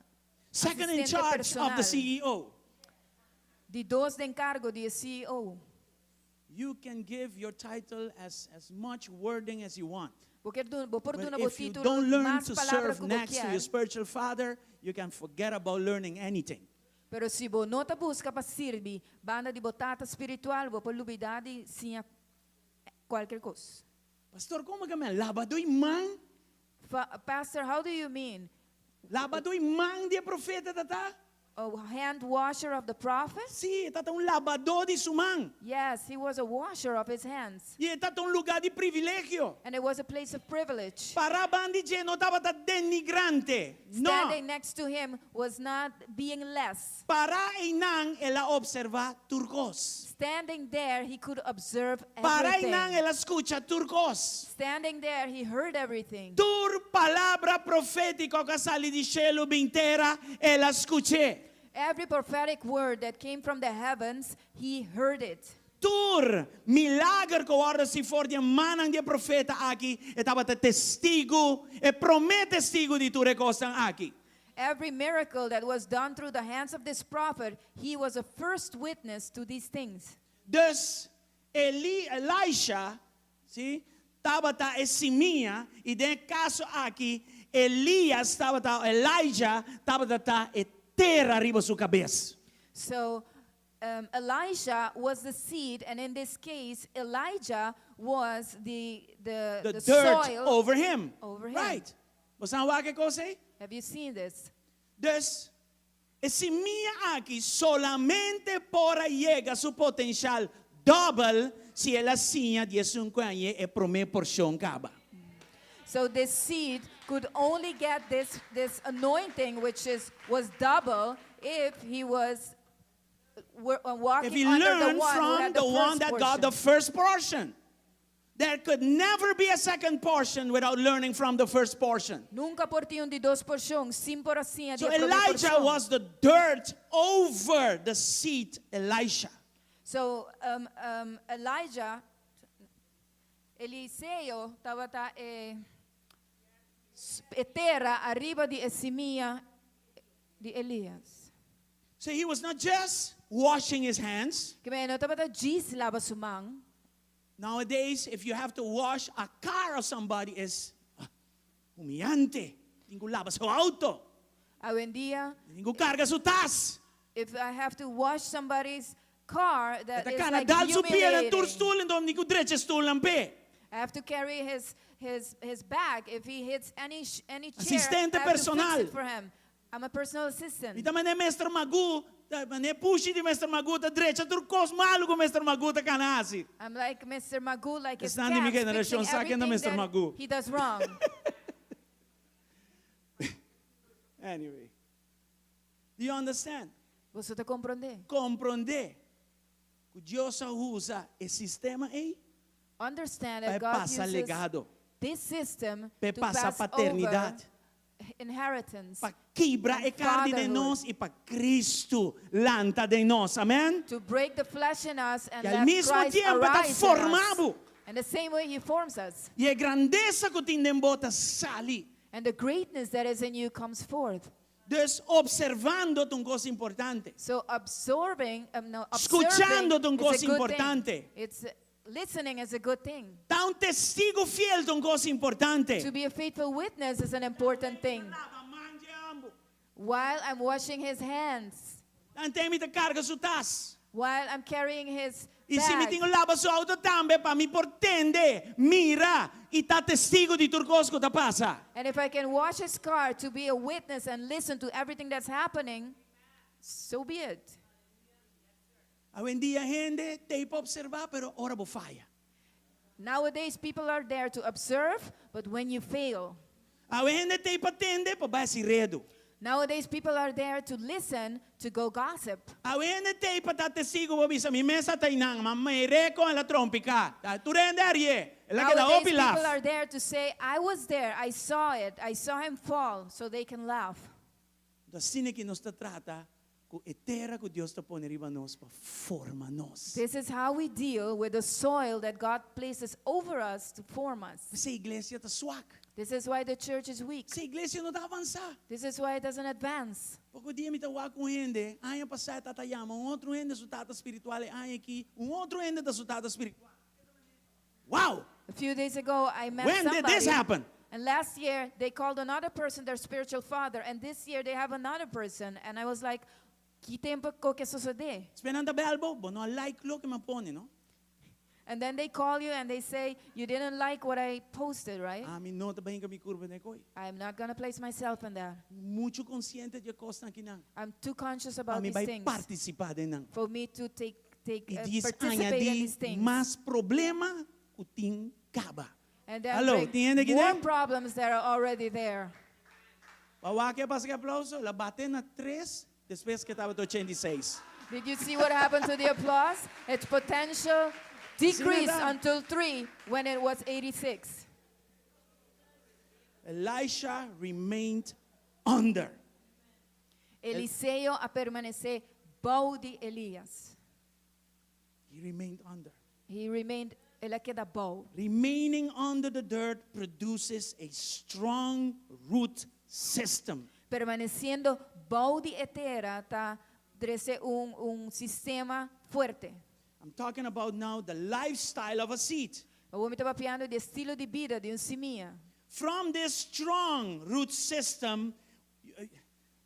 Second in Asistente charge of the personal. CEO. Di dos den kargo di e CEO. You can give your title as, as much wording as you want. Bo kier duna, bo por But duna bo if you título don't learn mas to palabra serve ku bo next to your kier. spiritual father, you can forget about learning anything. Pero si bo no ta buska pa sirbi banda di bo tata spiritual, bo por lubidá di siña kualkier kos. Pastor, kon ke men? Labadó di man? Fa, Pastor, how do you mean? Labadó di man di profeta, tata? A hand washer of the prophet? Si, tata un labadó di su man. Yes, he was a washer of his hands. I tata un lugá di privilegio. And it was a place of privilege. Para band'i dje no tabata denigrante. No. Standing next to him was not being less. Pará einan el a opservá tur kos. Standing there, he could observe Pará einan everything. el a skucha tur kos. Standing there, he heard everything. Tur palabra profétiko ku a sali di shelu bin tera, el a skuch'é. Every prophetic word that came from the heavens, he heard it. Tur milager ku a wòrdu hasí for di mannan di profeta aki, e tabata testigu, e promé testigu di tur e kosnan aki. Every miracle that was done through the hands of this prophet, he was a first witness to these things. Dus Eli, Elisha, si, tabata e simia i den e kaso aki Elias tabata, Elijah tabata ta e tera riba su kabes. So Elisha was the seed, and in this case, Elijah was the, The the dirt soil over him. over him. Right. Bo a wak e kos ei? Have you seen this? Dus, e simia aki solamente por a yega su potensial dòbel si el a siña di esun ku e promé porshon kaba. So this seed could only get this anointing, which is was double, if he was walking If he under the learned one who from had the the one first that got the portion. first portion. There could never be a second portion without learning from the first portion. Nunka por tin un di dos porshon, sin por a siña So di promé Elijah porshon. was the dirt over the seed Elisha. So Elijah, Eliseo tabata e tera ariba di e simia di Elias. So he was not just washing his hands. Ke men e no tabata djis laba su man. Nowadays, if you have to wash a car of somebody, is humillante. Tin ku laba su outo. Awendia, Tin ku karga su tas. if I have to wash somebody's car, that E is kana like dal su pia na tur humiliating. stul, anto mi tin ku drecha stul nan p'e. I have to carry his bag. If he hits any chair, Asistente I have to fix personal. it for him. I'm a personal assistant. Mi ta manera Mr. Magoo, ta manera pushi di Mr. Magoo, ta drecha tur kos malu ku Mr. Magoo ta kana hasi. I'm like Mr. Magoo, like his Esnan di mi cats, generashon fixing sa ken ta everything Mr. that Magoo. he does wrong. Anyway. Do you understand? Bo ta komprondé? Komprondé. Ku Dios a usa e sistema ei Understand pa that God pasa uses legado, this system pa to pasa pass paternidat. over inheritance, Pa kibra e karni den fatherhood. nos i pa Kristu lanta den nos. Amèn? To break the flesh in us and I al let mesmo Christ tempu ta arise in us. forma bo. And the same way he forms us. I e grandesa ku tin den bo ta sali. And the greatness that is in you comes forth. Dus opservando ta un kos importante. So absorbing, no, observing Skuchando ta un is kos a good thing. importante. It's listening is a good thing. Ta un testigu fiel ta un kos importante. To be a faithful witness is an important thing. While I'm washing his hands, Tanten mi ta karga su tas. while I'm carrying his I si mi bag, tin ku laba su outo tambe pa mi por tende, mira i ta testigu di tur kos ku ta pasa. And if I can wash his car to be a witness and listen to everything that's happening, so be it. Awendia hende t'ei pa opservá, pero ora bo faya. Nowadays, people are there to observe, but when you fail, Awe hende t'ei pa tende, pa bai hasi redu. Nowadays, people are there to listen, to go gossip. Awe hende t'ei pa ta testigu, pa bisa mi mes tabata einan, m'a mir'é kon el a trompiká. Tur hende a rie. El a keda Nowadays, hopi laf. people are there to say, "I was there, I saw it, I saw him fall," so they can laugh. Asina ku nos ta trata ku e tera ku Dios ta pone riba nos pa forma nos. This is how we deal with the soil that God places over us to form us. P'esei iglesia ta swak. This is why the church is weak. P'esei iglesia no ta avansá. This is why it doesn't advance. Poko dia mi tabata ku un hende, aña pasá tata yama un otro hende su tata spiritual, aña aki un otro hende ta su tata spiritual. Wow! A few days ago, I met When did this somebody. happen? And last year, they called another person their spiritual father. And this year, they have another person. And I was like, "Ki tempu e kos a sosodé?" Despues nan ta bel bo, bo no a like loke m'a pone, no? And then they call you and they say, "You didn't like what I posted, right?" Ami no ta bai hinka mi kurpa den e kos ei. I'm not going to place myself in that. Muchu konsiente di e kosnan akinan. I'm too conscious about Pa mi these bai things partisipá den nan. for me to take I uh, djis participate in añadí these things. mas problema ku tin kaba. And then Hello, bring tin hende aki more den? problems that are already there. B'a wak kiko a pasa ku e aplouso, el a bati na 3, despues ku tabata 86. Did you see what happened to the applause? Its potential decreased that? until 3 when it was 86. Elisha remained under. Eliseo a permanesé bou di Elias. He remained under. He remained, el a keda bou. Remaining under the dirt produces a strong root system. Permanesiendo bou di e tera ta trese un sistema fuerte. I'm talking about now the lifestyle of a seed. Awor mi ta papiando di estilo di bida di un simia. From this strong root system,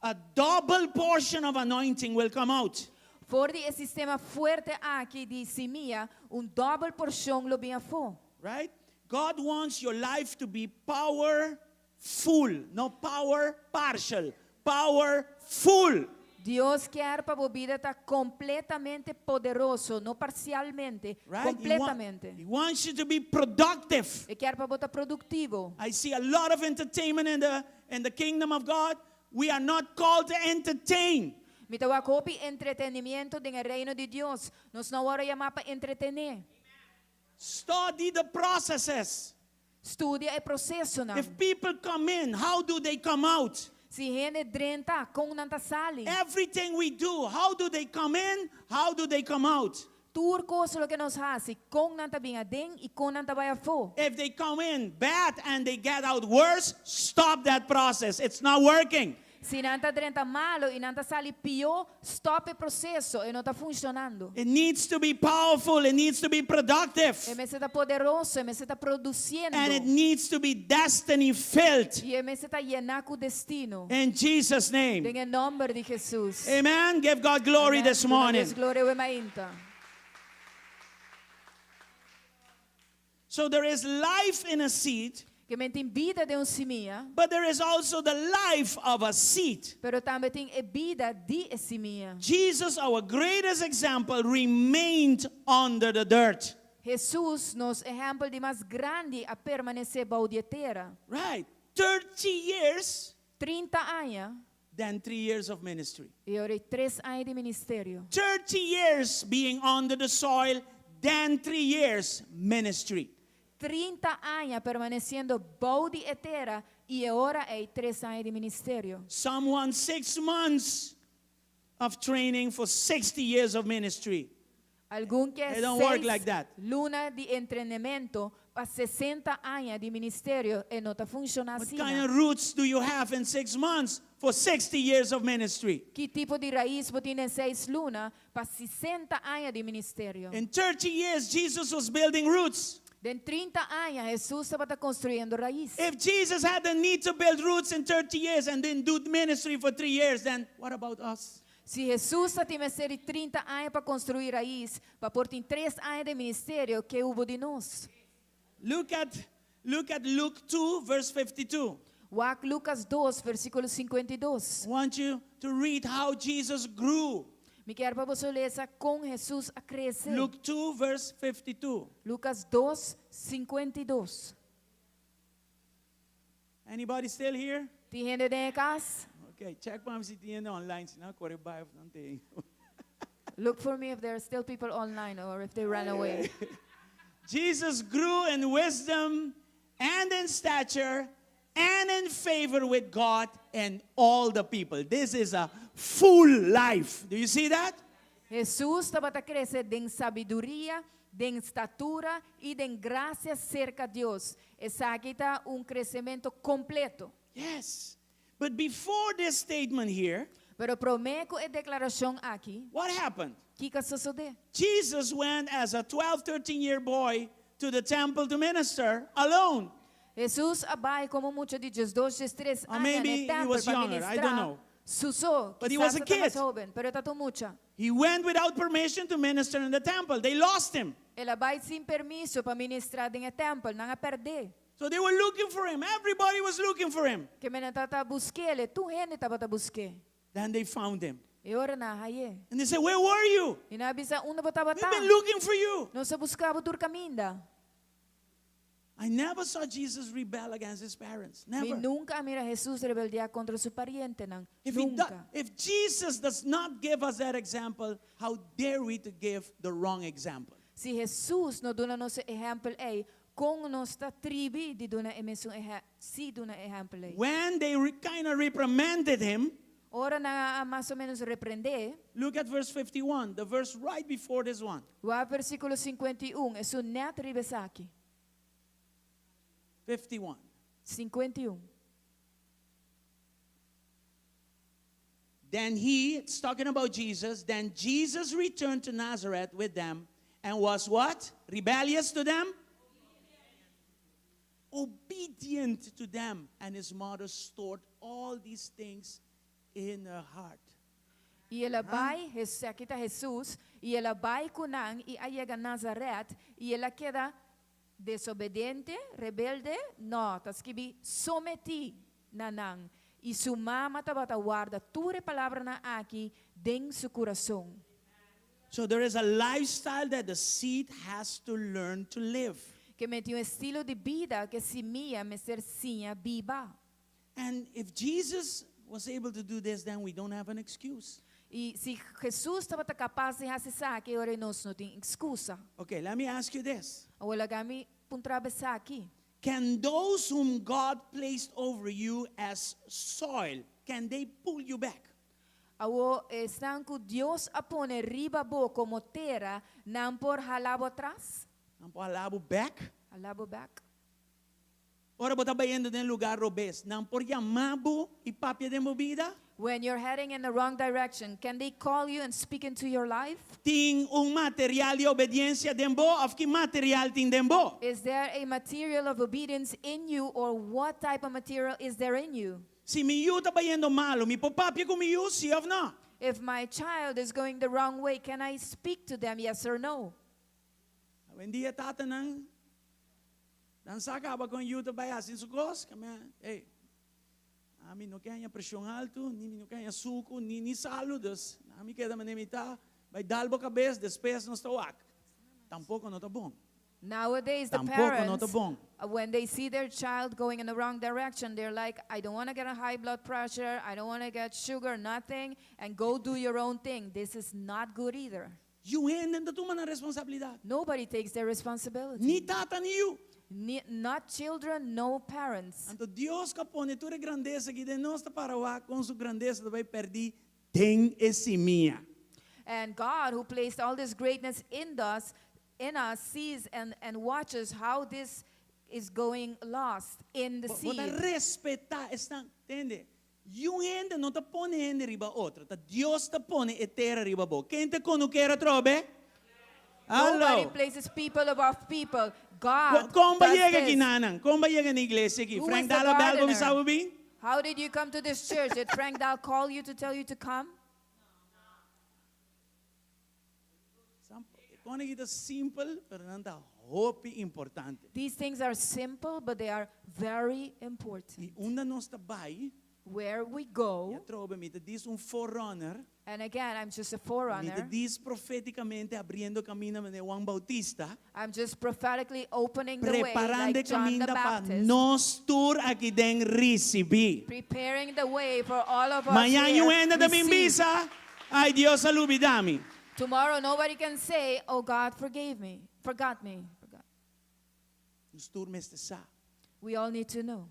a double portion of anointing will come out. For di e sistema fuerte aki di simia, un dòbel porshon lo bin afó. Right? God wants your life to be powerful, no power partial, powerful. Dios ke pa bo bida ta kompletamente poderoso, no parsialmente, Right? kompletamente. He wants you to be productive. E ke pa bo ta produktivo. I see a lot of entertainment in the kingdom of God. We are not called to entertain. Mi ta wak hopi entretenimentu den reino di Dios. Nos no a wòrdu yamá pa entretené. Study the processes. Studia e prosesonan. If people come in, how do they come out? Si hende drenta, kon nan ta sali? Everything we do, how do they come in? How do they come out? Tur kos ku nos hasi, kon nan ta bin aden i kon nan ta bai afó. If they come in bad and they get out worse, stop that process. It's not working. Si nan ta drenta malu i nan ta sali pió, stòp e proseso, e no ta funshonando. It needs to be powerful. It needs to be productive. E mester ta poderoso, e mester ta produsiendo. And it needs to be destiny filled. I e mester ta yená ku destino. In Jesus' name. Den nòmber di Jesus. Amen. Give God glory Amen. this Duna morning. Dios gloria awe mainta. So there is life in a seed, Ke men tin bida den un simia, but there is also the life of a seed. Pero tambe tin e bida di e simia. Jesus, our greatest example, remained under the dirt. Jesus, nos ehèmpel di mas grandi, a permanesé bou di tera. Right. 30 years, 30 aña then 3 years of ministry. i awor 3 aña di ministerio. 30 years being under the soil, then 3 years ministry. 30 aña permanesiendo bou di tera i awor e 3 aña di ministerio. Someone 6 months of training for 60 years of ministry. Algun ke It don't work 6 like that. luna di entrenamentu pa 60 aña di ministerio e no ta funshoná What asina. kind of roots do you have in 6 months for 60 years of ministry? Ki tipo di rais bo tin den 6 luna pa 60 aña di ministerio? In 30 years, Jesus was building roots. Den 30 aña, Jesus tabata konstruyendo rais. If Jesus had the need to build roots in 30 years and then do ministry for 3 years, then what about us? Si Jesus tabatin mester di 30 aña pa konstruí rais, pa por tin 3 aña di ministerio, kiko hubo di nos? Look at Luke 2, verse 52. Wak Lucas 2, versíkulo 52. I want you to read how Jesus grew. Mi ke pa bo lesa kon Jesus a krese. Luke 2, verse 52. Lucas 2, 52. Anybody still here? Tin hende den kas? Okay, check pa si tin online, si nan a kore bai no tin. Look for me if there are still people online or if they ran away. Jesus grew in wisdom and in stature and in favor with God and all the people. This is a full life. Do you see that? Jesus tabata krese den sabiduria, den estatura i den grasia serka Dios. Esaki ta un kresementu kompleto. Yes. But before this statement here, Pero promé ku e deklarashon aki, what happened? kiko a sosodé? Jesus went as a 12, 13 year boy to the temple to minister alone. Jesus a bai komo mucha di 12, 13 Or aña maybe na he tempel was pa younger, I don't ministrar. know. Su so, But he was a kisas e tabata kid. mas hóben, pero e tabata mucha. He went without permission to minister in the temple. They lost him. El a bai sin permiso pa ministrá den tèmpel, nan a pèrd'é. So they were looking for him. Everybody was looking for him. Ke men nan tabata busk'é, tur hende tabata busk'é. Then they found him. I ora nan a hañ'é. And they said, "Where were you? I nan a bisa unda bo tabata. We've been looking for you." Nos a buska bo tur kaminda. I never saw Jesus rebel against his parents. Mi Never. nunka a mira Jesus rebeldiá kontra su parentenan. If, he do, Nunka. if Jesus does not give us that example, how dare we to give the wrong example? Si Jesus no duna nos e ehèmpel ei, kon nos ta tribi di duna e mesun ehèmpel, si duna ehèmpel ei. When they kind of reprimanded him, Ora nan a mas o ménos reprend'é, look at verse 51, the verse right before this one. Wak versíkulo 51, esun nèt riba esaki. 51. 51. Then he, it's talking about Jesus, then Jesus returned to Nazareth with them and was what? Rebellious to them? Obedient to them. And his mother stored all these things in her heart. I el a bai, esaki ta Hesus, i el a bai ku nan i a yega Nazaret, i el a keda desobediente, rebelde, no, ta skibí sometí na nan. I su mama tabata warda tur e palabranan aki den su kurason. So there is a lifestyle that the seed has to learn to live. Ke men tin un estilo di bida ku e simia mester siña biba. And if Jesus was able to do this, then we don't have an excuse. I si Hesus tabata kapas di hasi esaki, ora nos no tin ekskusa. Okay, let me ask you this. Awor laga mi puntra bo esaki. Can those whom God placed over you as soil, can they pull you back? Awor esnan ku Dios a pone riba bo komo tera, nan por hala bo atras? Nan por hala bo bek? Hala bo bek. Ora bo ta bayendo den lugá robes, nan por yama bo i papia den bo bida? When you're heading in the wrong direction, can they call you and speak into your life? Tin un material di obediensia den bo òf ki material tin den bo? Is there a material of obedience in you or what type of material is there in you? Si mi yu ta bayendo malu, mi por papia ku mi yu, sí òf nò? If my child is going the wrong way, can I speak to them, yes or no? Awendia tatanan nan sa kaba kon yu ta bai hasi su kos, kame, ey, ami no ke haña preshon altu, ni mi no ke haña suku, ni ni salu, dus ami keda manera mi ta, bai dal bo kabes, despues nos ta wak. Tampoko no ta bon. Nowadays the Tampoko no ta parents, bon. when they see their child going in the wrong direction, they're like, I don't want to get a high blood pressure, I don't want to get sugar, nothing, and go do your own thing. This is not good either. Niun hende no ta tuma nan responsabilidat. Nobody takes their responsibility. Ni tata ni yu. Ni, not children, no parents. Anto Dios ku a pone tur e grandesa aki den nos ta para wak kon su grandesa ta bai pèrdí den e simia. And God, who placed all this greatness in us, sees and watches how this is going lost in the Bo ta seed. respetá esnan, tende? Niun hende no ta pone hende riba otro, ta Dios ta pone e tera riba bo. Ken ta kunukero atrobe? Nobody Hallo. places people above people. God Kon bo a does yega aki this. nanan? Kon bo a yega na iglesia aki? Who Frank is the Dahl a bèl bo gardener? bisa bo bin? How did you come to this church? Did Frank Dahl call you to tell you to come? Kosnan aki ta simpel, pero nan ta hopi importante. These things are simple, but they are very important. I unda nos ta bai, Where we go, i atrobe mi ta djis un forerunner, and again, I'm just a mi ta forerunner. djis profétikamente habriendo kaminda manera Juan Bautista, I'm just prophetically opening the way, preparando like John the kaminda pa Baptist, nos tur aki den risibí. Preparing the way for all of us Mañan here. niun hende ta bin receive. bisa, ay Dios a lubidá mi. Tomorrow, nobody can say, "Oh, God forgave me, forgot me." Forgot. Nos tur mester sa. We all need to know.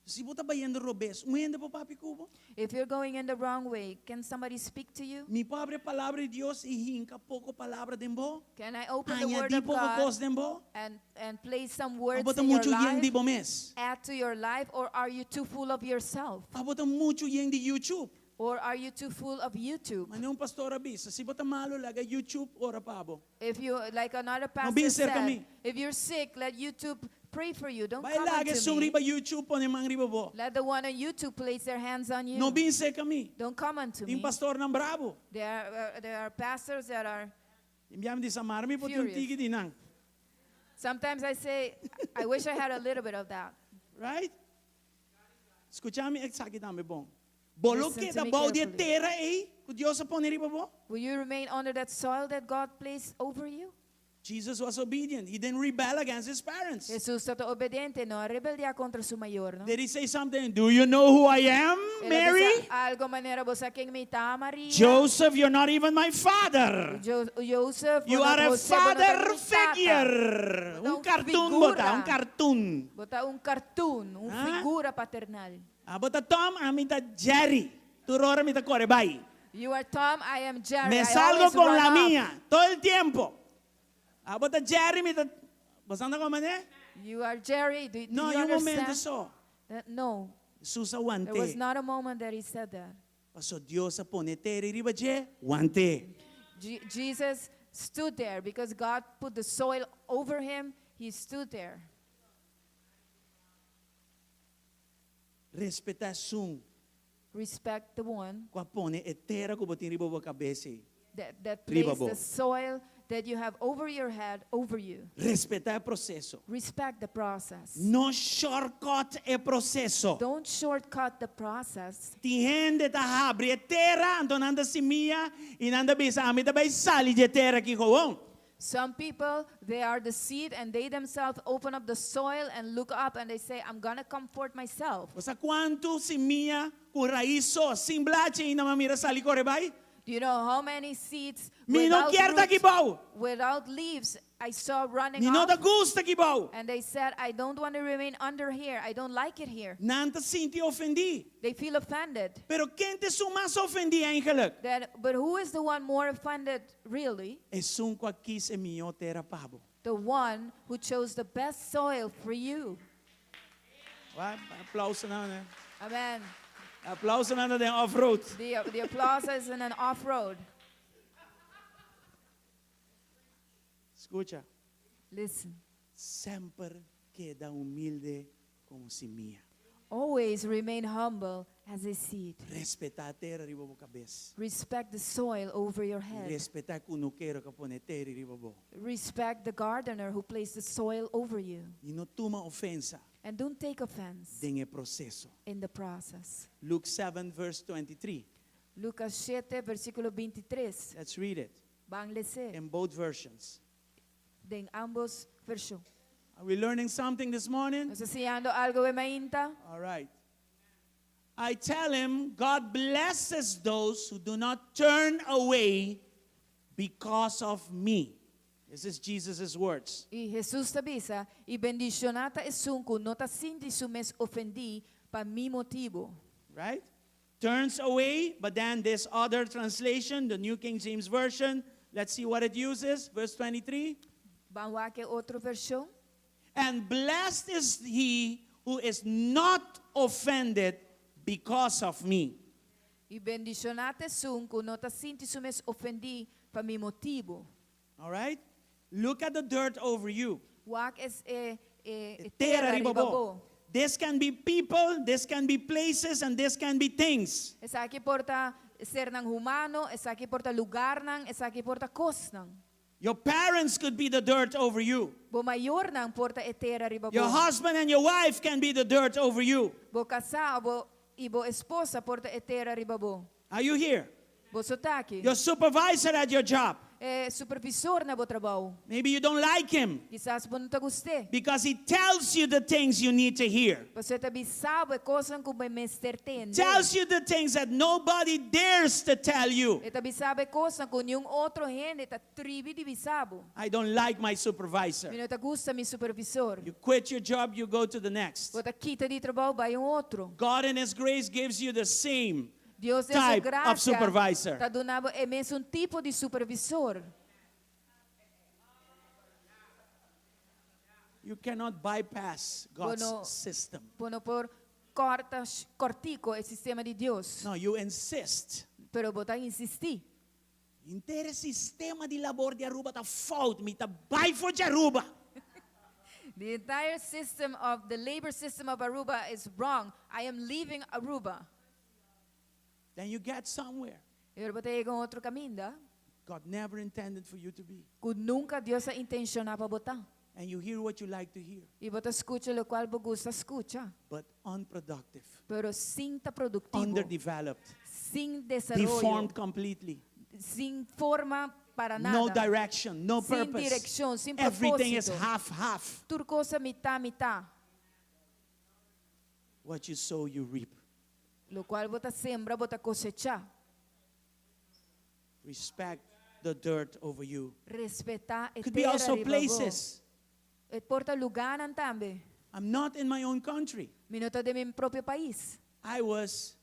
Si bo ta bayendo robes, un hende por papia ku bo? If you're going in the wrong way, can somebody speak to you? Mi por habri palabra di Dios i hinka poko palabra den bo? Can I open the word Añadí of poko God kos den bo? and place some words Abo ta in your muchu yen di life? bo mes? Add to your life, or are you too full of yourself? Abo ta muchu yen di YouTube? Or are you too full of YouTube? Manera un pastor a bisa, si bo ta malu, laga YouTube ora pa bo. If you, like another pastor bin serka said, mi. if you're sick, let YouTube pray for you. Don't Bai come laga unto esun me. riba YouTube pone man riba bo. Let the one on YouTube place their hands on you. No bin serka mi. Don't come unto Tin me. pastornan brabu. There are pastors that are, Enviame di samar mi poti un furious. tiki di nan. Sometimes I say, "I wish I had a little bit of that." Right? Skucha mi esaki tambe bon. Bo lo Listen to keda me bou di carefully. tera ei, ku Dios a pone riba bo. Will you remain under that soil that God placed over you? Jesus was obedient. He didn't rebel against his parents. Hesus tabata obediente, no a rebeldiá kontra su mayornan, no? Did he say something? Do you know who I am, El a Mary? bisa algu manera, "Bo sa ken mi ta, Maria?" Joseph, you're not even my father. Joseph, You are a José, bo no ta father mi tata. figure. Bo ta Un un cartoon, bo ta, figura. un cartoon. Bo ta un cartoon, un Ah? figura paternal. Abo ta Tom, ami ta Jerry. Tur ora mi ta kore bai. You are Tom, I am Jerry. Me I salgo always con run la off. mía todo el tiempo. Abo ta Jerry, mi ta. Bo sa kon, ne? You are Jerry. Do No, you un momento understand? so. No. Jesus a There was want'é. not a moment that he said that. Paso Dios a pone tera riba dje, want'é. Jesus stood there because God put the soil over him. He stood there. Respetá esun Respect the one ku a pone e tera ku bo tin riba bo kabes ei. that Riba placed bo. the soil that you have over your head over you. Respetá e proseso. Respect the process. No shortcut e proseso. Don't shortcut the process. Tin hende ta habri e tera, anto nan ta simia i nan ta bisa, Ami ta bai sali dje tera aki gewoon. Some people, they are the seed and they themselves open up the soil and look up and they say, I'm gonna comfort myself. Bo sa kuantu simia ku rais so, sin blachi ainda m'a mira sali kore bai? Do you know how many seeds Mi no without kier ta roots, aki bou. without leaves I saw running Mi no off? ta gusta aki bou. And they said, I don't want to remain under here. I don't like it here. Nan ta sinti ofendí. They feel offended. Pero ken ta esun mas ofendí eigenlijk? Then, but who is the one more offended really? Esun ku a kis e mihó tera pa bo. The one who chose the best soil for you. Wak, aplausonan, ne? Amen. Aplausonan ta den off-road. The applause is in an off-road. Skucha. Listen. Semper keda humilde komo simia. Always remain humble as a seed. Respetá tera riba bo kabes. Respect the soil over your head. Respetá kunukero ku a pone tera riba bo. Respect the gardener who placed the soil over you. I no tuma ofensa And don't take offense den e proseso. in the process. Luke 7 verse 23. Lucas 7, versículo 23. Let's read it. Ban les'é. In both versions. Den ambos vershon. Are we learning something this morning? Nos ta siñando algu e mainta? All right. I tell him, God blesses those who do not turn away because of me. This is Jesus' words. I Jesus ta bisa, I bendishoná ta esun ku no ta sinti su mes ofendí pa mi motibu. Right? Turns away, but then this other translation, the New King James Version, let's see what it uses. Verse 23. Ban wak e otro vershon. And blessed is he who is not offended because of me. I bendishoná ta esun ku no ta sinti su mes ofendí pa mi motibu. All right? Look at the dirt over you. Wak es e e Tera tera riba riba bo. bo. This can be people, this can be places, and this can be things. Esaki por ta sernan humano, esaki por ta lugarnan, esaki por ta kosnan. Your parents could be the dirt over you. Bo mayornan por ta e tera riba Your bo. husband and your wife can be the dirt over you. Bo kasá bo i bo esposa por ta e tera riba bo. Are you here? Boso ta aki. Your supervisor at your job. E supervisor na bo trabou. Maybe you don't like him Kisas bo no ta gust'é. because he tells you the things you need to hear. Pasobra e ta bisa bo e kosnan ku bo mester tende. Tells you the things that nobody dares to tell you. E ta bisa bo e kosnan ku niun otro hende ta tribi di bisa bo. I don't like my supervisor. Mi no ta gusta mi supervisor. You quit your job, you go to the next. Bo ta kita di trabou bai un otro. God in His grace gives you the same Dios den su type of gracia supervisor. ta duna bo e mesun tipo di supervisor. You cannot bypass God's Bo no, system. Bo no por corta cortico e sistema di Dios. No, you insist. Pero bo ta insisti. Henter e sistema di labor di Aruba ta fout, mi ta bai for di Aruba. The entire system of the labor system of Aruba is wrong. I am leaving Aruba. Then you get somewhere. I ora bo ta yega un otro kaminda. God never intended for you to be. Ku nunka Dios a intenshoná pa bo ta. And you hear what you like to hear. I bo ta skucha lokual bo gusta skucha. But unproductive. Pero sin ta produktivo. Underdeveloped. Sin desaroyo. Deformed completely. Sin forma para nada. No direction, no Sin purpose. direkshon, sin Everything is propósito. half half. Tur kos mitá mitá. What you sow, you reap. Lokual bo ta sembra, bo ta kosechá. Respect the dirt over you. Respetá e Could be tera also riba bo. places. E por ta lugánan tambe. I'm not in my own country. Mi no ta den mi propio pais. I was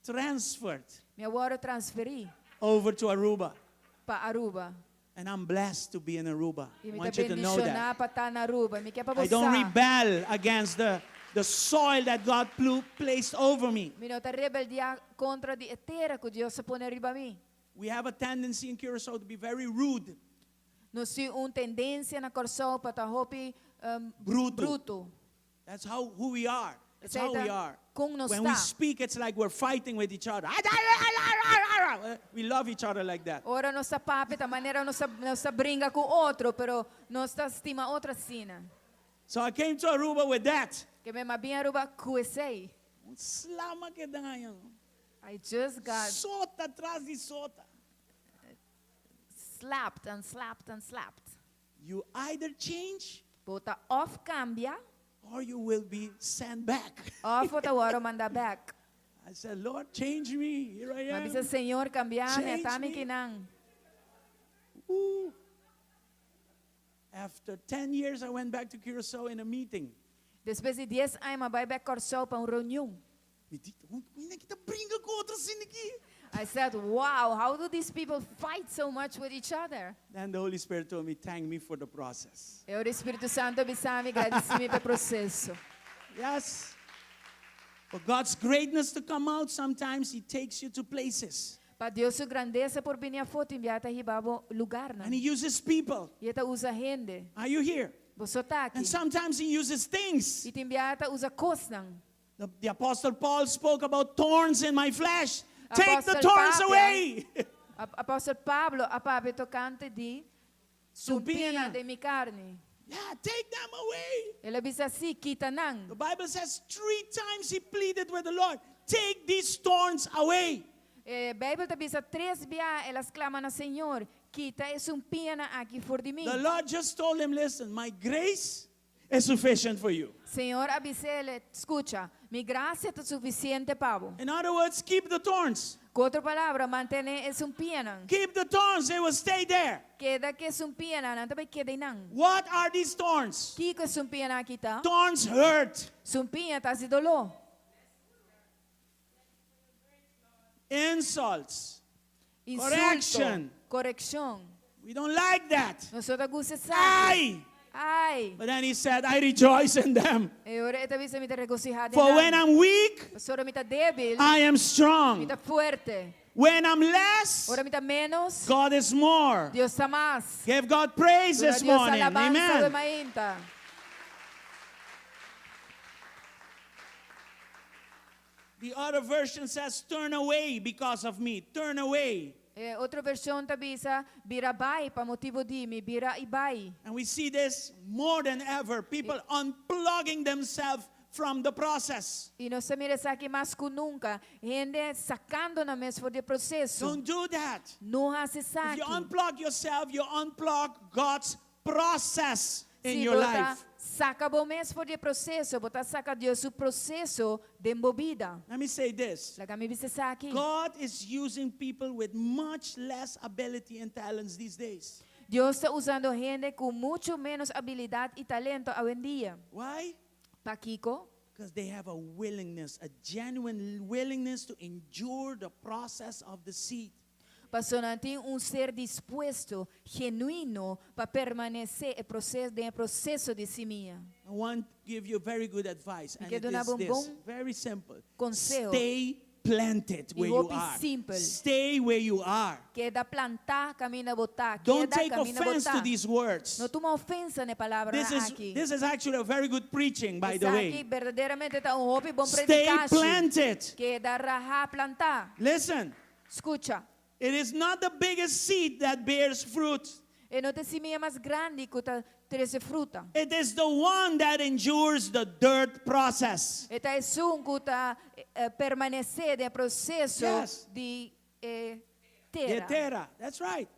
transferred Mi a wòrdu transferí over to Aruba. pa Aruba. And I'm blessed to be in Aruba. I I mi ta want you to know bendishoná that. pa ta na Aruba. Mi ke pa bo I don't sa. rebel against the the soil that God placed over me. Mi no ta rebeldiá kontra di e tera ku Dios a pone riba mi. We have a tendency in Curacao to be very rude. Nos tin un tendensia na Kòrsou pa ta hopi um, Bruto. bruto. That's how who we are. That's how we are. Kon nos When we ta. speak, it's like we're fighting with each other. We love each other like that. Ora nos ta papia, ta manera nos ta, nos ta bringa ku otro, pero nos ta stima otro asina. So I came to Aruba with that. Ke men m'a bin Aruba ku esei. Un sla m'a keda haña. I just got Sota tras di sota. slapped and slapped and slapped. You either change Bo ta òf kambia, or you will be sent back. òf bo ta wòrdu mandá bèk. I said, Lord, change me. Here I M'a am. bisa Señor kambia mi, Change ata mi me. kinan. Ooh. After 10 years, I went back to Curacao in a meeting. Despues di 10 aña, m'a bai bèk Kòrsou pa un reunion. Mi di, "Kon nan ta bringa ku otro asina aki?" I said, wow, how do these people fight so much with each other? Then the Holy Spirit told me, thank me for the process. E Spiritu Santu a bisa mi, gradisí mi pa e proseso. Yes. For God's greatness to come out, sometimes He takes you to places. Pa Dios su grandesa por bini afó, tin bia e ta hiba bo lugar And He uses people. I e ta usa hende. Are you here? Boso ta aki. And sometimes He uses things. I tin bia e ta usa kosnan. The Apostle Paul spoke about thorns in my flesh. Take the Apostle thorns Pablo. away. Apòstel Pablo a papia tokante di sumpiña Sumpiña. den mi karni. Yeah, take them away. El a bisa asina, kita nan. The Bible says three times he pleaded with the Lord, take these thorns away. Eh, Beibel ta bisa tres bia el a sklama na Señor, kita e sumpiñanan aki for di mi. The Lord just told him, listen, my grace is sufficient for you. Señor a bis'é, skucha, mi grasia ta sufisiente pa bo. In other words, keep the thorns. Ku otro palabra, mantené e sumpiñanan. Keep the thorns, they will stay there. Keda ku e sumpiñanan, nan ta bai keda einan. What are these thorns? Kiko e sumpiñanan aki ta? Thorns hurt. Sumpiña ta hasi doló. Insults. Insulto. Correction. Korekshon. We don't like that. Nos no ta gusta esaki. Ai! Ai. But then he said, I rejoice in them. I ora e ta bisa mi ta regosihá den For when nan. I'm weak, Ora mi ta débil, I am mi strong. ta fuerte. When I'm less, Ora mi ta ménos, God is more. Dios ta mas. Give God praise Duna this Dios morning. alabansa awe Amen. mainta. The other version says, turn away because of me. Turn away. E otro vershon ta bisa, bira bai pa motibu di mi, bira i bai. And we see this more than ever. People unplugging themselves from the process. I nos ta mira esaki mas ku nunka. Hende sakando nan mes for di e proseso. Don't do that. No hasi If you esaki. unplug yourself, you unplug God's process in Si your bo ta life. saka bo mes for di e proseso, bo ta saka Dios su proseso den bo bida. Let me say this. Laga mi bisa esaki. God is using people with much less ability and talents these days. Dios ta usando hende ku muchu ménos abilidat i talento awendia. Why? Pakiko? Because they have a willingness, a genuine willingness to endure the process of the seed. Pasobra nan tin un ser dispuesto, genuino, pa permanesé e proseso, den e proseso di simia. I want to give you very good advice, and ke it duna is un this, bon very simple. konseho. Stay planted where you hopi are. simpel. Stay where you are. Keda plantá kaminda bo ta. Don't Keda take kaminda offense to bo ta. these words. No tuma ofensa na e palabra This is, aki. this is actually a very good preaching, by the Esaki way. berdaderamente ta un hopi bon Stay predikashi. planted. Keda raha plantá. Listen, Skucha. it is not the biggest seed that bears fruit. E no ta e simia mas grandi ku ta trese fruta. It is the one that endures the dirt process. E ta esun ku ta eh, permanesé den e proseso Yes. di eh, De tera. tera. That's right.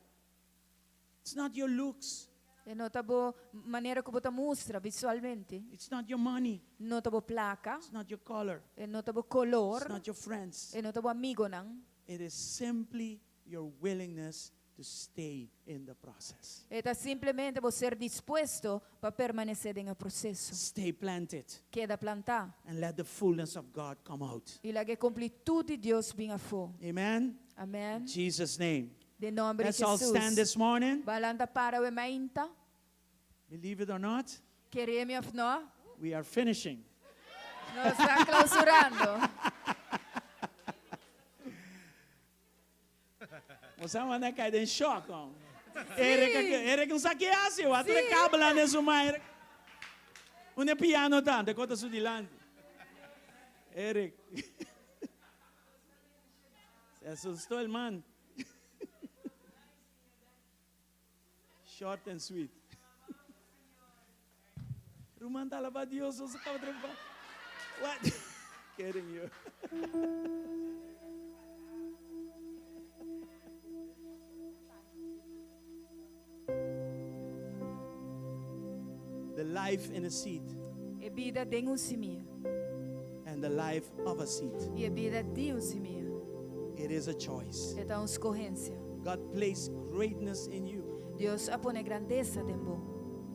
It's not your looks. E no ta bo manera ku bo ta mustra visualmente. It's not your money. No ta bo plaka. It's not your color. E no ta bo koló. It's not your friends. E no ta bo amigunan. It is simply your willingness to stay in the process. E ta simplemente bo ser dispuesto pa permanesé den e proseso. Stay planted Keda plantá. and let the fullness of God come out. I laga e kompletut di Dios bin afó. Amen. Amèn. In Jesus' name. Den nòmber di Let's all Jesus. stand this morning. Ban lanta para awe mainta. Believe it or not, Kere mi òf no? we are finishing. Nos ta klousurando. Bo manda kai den shock. Oh. Eric, Eric no sa ki hasi, wa tur e kabelnan den su man. Eric. Unda e piano ta? Unda kota su dilanti. Eric. Se asustó el man. Short and sweet. Ruman ta alabá Dios, nos a kaba trepa. What? Kidding you. The life in a seed. E bida den un simia. And the life of a seed. I e bida di un simia. It is a choice. E ta un skohensia. God placed greatness in you. Dios a pone grandesa den bo.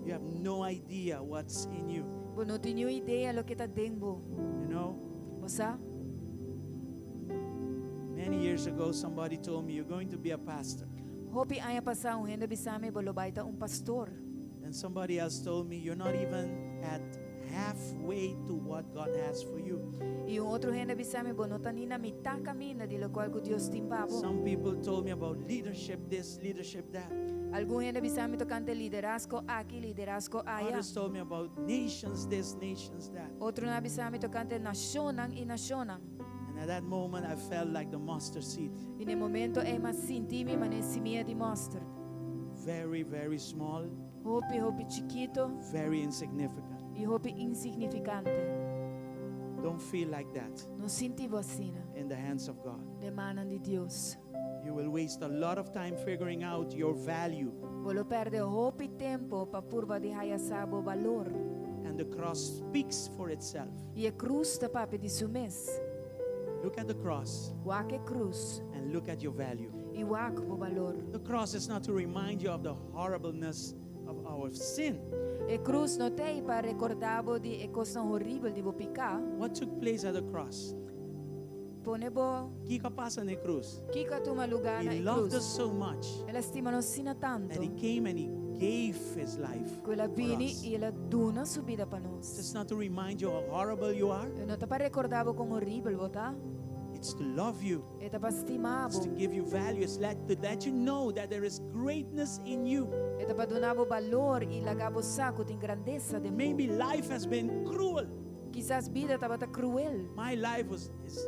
You have no idea what's in you. Bo no tin niun idea loke ta den bo. You know? Bo sa? Many years ago somebody told me you're going to be a pastor. Hopi aña pasá un hende a bisa mi bo lo bai ta un pastor. Then somebody else told me you're not even at halfway to what God has for you. I un otro hende a bisa mi bo no ta ni na mitá kaminda di lokual ku Dios tin pa bo. Some people told me about leadership this, leadership that. Algun hende a bisa mi tokante liderazgo aki, liderazgo aya. Others told me about nations this, nations that. Otronan a bisa mi tokante nashonnan i nashonnan. And at that moment I felt like the mustard seed. I na e momento ei mi a sinti mi manera e simia di mòster. Very, very small. Hopi, hopi chikito. Very insignificant. I hopi insignifikante. Don't feel like that. No sinti bo asina. In the hands of God. Den mannan di Dios. You will waste a lot of time figuring out your value. Bo lo perde hopi tempo pa purba di haya sa bo balor. And the cross speaks for itself. I e krus ta papia di su mes. Look at the cross. Wak e krus. And look at your value. I wak bo balor. The cross is not to remind you of the horribleness of our sin. E krus no t'ei pa rekordá bo di e kosnan horibel di bo piká. What took place at the cross? Pone bo. Kiko a pasa na e krus? Kiko a tuma lugá na He e loved krus? us so much. El a stima nos asina tantu. That he came and he gave his life Ku el a for bini us. i el a duna su bida pa nos. It's not to remind you how horrible you are. E no ta pa rekordá bo kon horibel bo ta. It's to love you. E ta pa stima It's bo. to give you value. It's let, to let you know that there is greatness in you. E ta pa duna bo balor i laga bo sa ku tin grandesa den bo. Maybe life has been cruel. Kisas bida tabata kruel. My life was is,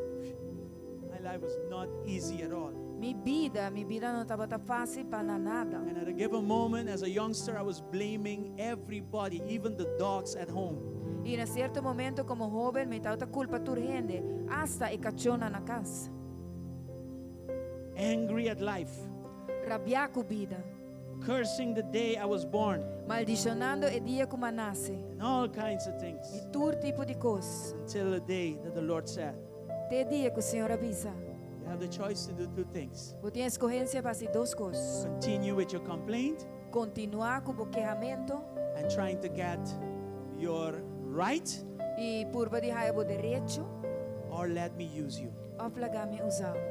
my life was not easy at all. Mi bida, mi bida no tabata fásil pa na nada. And at a given moment as a youngster I was blaming everybody, even the dogs at home. I na sierto momento komo hóben mi tabata kulpa tur hende, asta e kachónan na kas. Angry at life. Rabiá ku bida. Cursing the day I was born. Maldishonando e dia ku m'a nase. And all kinds of things. I tur tipo di kos. Until the day that the Lord said. Te e dia ku Señor a bisa. You have the choice to do two things. Bo tin eskohensia pa hasi dos kos. Continue with your complaint. Kontinuá ku bo kehamentu. And trying to get your right. I purba di haya bo derecho. Or let me use you. Of laga mi usa bo.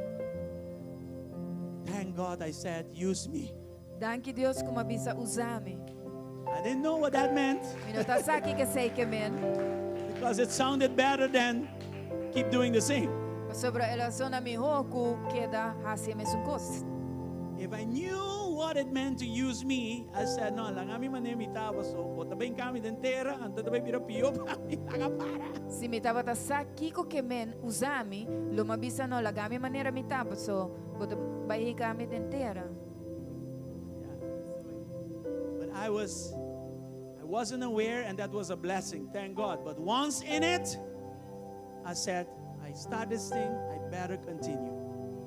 Thank God I said use me. Danki Dios ku mi a bisa usa mi. I didn't know what that meant. Mi no ta sa kiko esei ke men. Because it sounded better than keep doing the same. Pasobra el a sona mihó ku keda hasi e mesun kos. If I knew what it meant to use me, I said, no, laga mi manera mi taba so, bo ta bin kami den tera, anto ta bai bira pio pa mi, laga para. Si mi tabata sa kiko ke men usa mi, lo mi a bisa, no, laga mi manera mi taba so, bo ta bai hika mi den tera. But I was, I wasn't aware and that was a blessing, thank God. But once in it, I said, I start this thing, I better continue.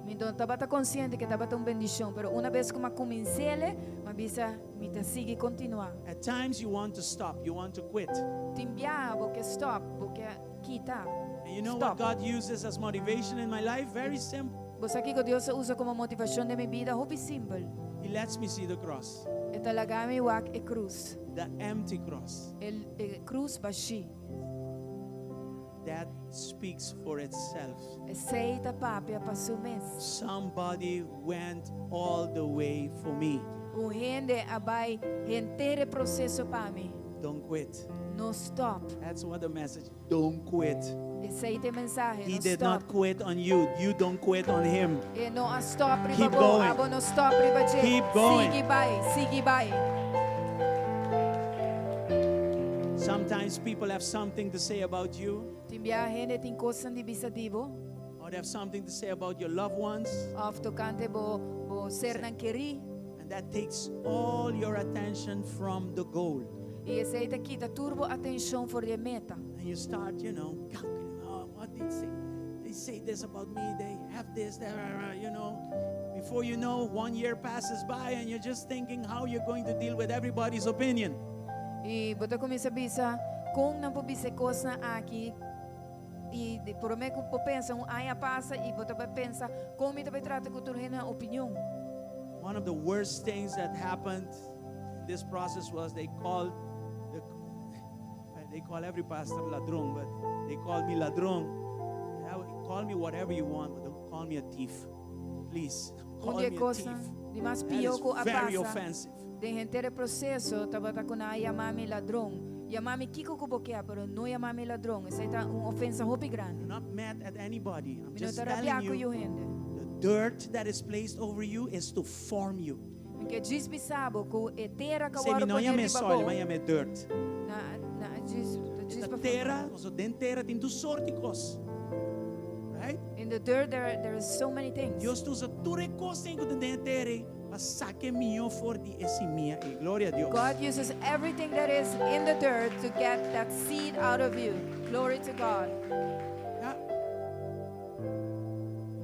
Mi no tabata konsiente ku e tabata un bendishon, pero una bes ku mi a kumins'é, mi a bisa, Mi ta sigui kontinuá. At times you want to stop, you want to quit. Tin biaha bo ke stòp, bo ke kita. And you know what Stòp. God uses as motivation in my life? Very simple. Bo sa kiko Dios a usa komo motivashon den mi bida? Hopi simpel. He lets me see the cross. E ta laga mi wak e krus. The empty cross. E krus bashí. That speaks for itself. Esei ta papia pa su mes. Somebody went all the way for me. Un hende a bai henter e proseso pa mi. Don't quit. No stop. That's what the message. Don't quit. Esei ta e mensahe. He No did stop. not quit on you. You don't quit on him. E no a stop riba Keep bo, going. abo no stop riba dje. Keep going. Sigui bai, sigui bai. Sometimes people have something to say about you, Tin bia hende tin kos di bisa di bo, or they have something to say about your loved ones, òf tokante bo bo sernan kerí. and that takes all your attention from the goal. I esei ta kita tur bo atenshon for di meta. And you start calculating, oh, what did they say? They say this about me, they have this, that,. Before you know, one year passes by and you're just thinking how you're going to deal with everybody's opinion. I bo ta kuminsá bisa kon nan por bisa kosnan aki i di promé ku bo pensa un aña pasa i bo ta pensa kon mi ta bai trata ku tur hende nan opinion. One of the worst things that happened in this process was they called the, they call every pastor ladron, but they called me ladron. Call me whatever you want, but don't call me a thief. Please, call Un me di a kos thief. di mas That pió is ku a very pasa. offensive. Den henter e proseso tabata ku nan a yama mi ladron. Yama mi kiko ku bo ke, pero no yama mi ladron. Esei ta un ofensa hopi grandi. I'm not mad at anybody. I'm Mi no just ta telling rabiá ku you, hende. the dirt that is placed over you is to form you. Mi ke djis bisa bo ku e tera ku Se mi a wòrdu no poné yam'é riba soil, bo. mi yam'é dirt. Na na djis djis E pa tera, so den tera tin tur sorto di kos. Right? In the dirt there is so many things. Dios ta usa tur e kos ku tin den tera pa saka mihó for di e simia. I gloria na Dios. God uses everything that is in the dirt to get that seed out of you. Glory to God. Yeah.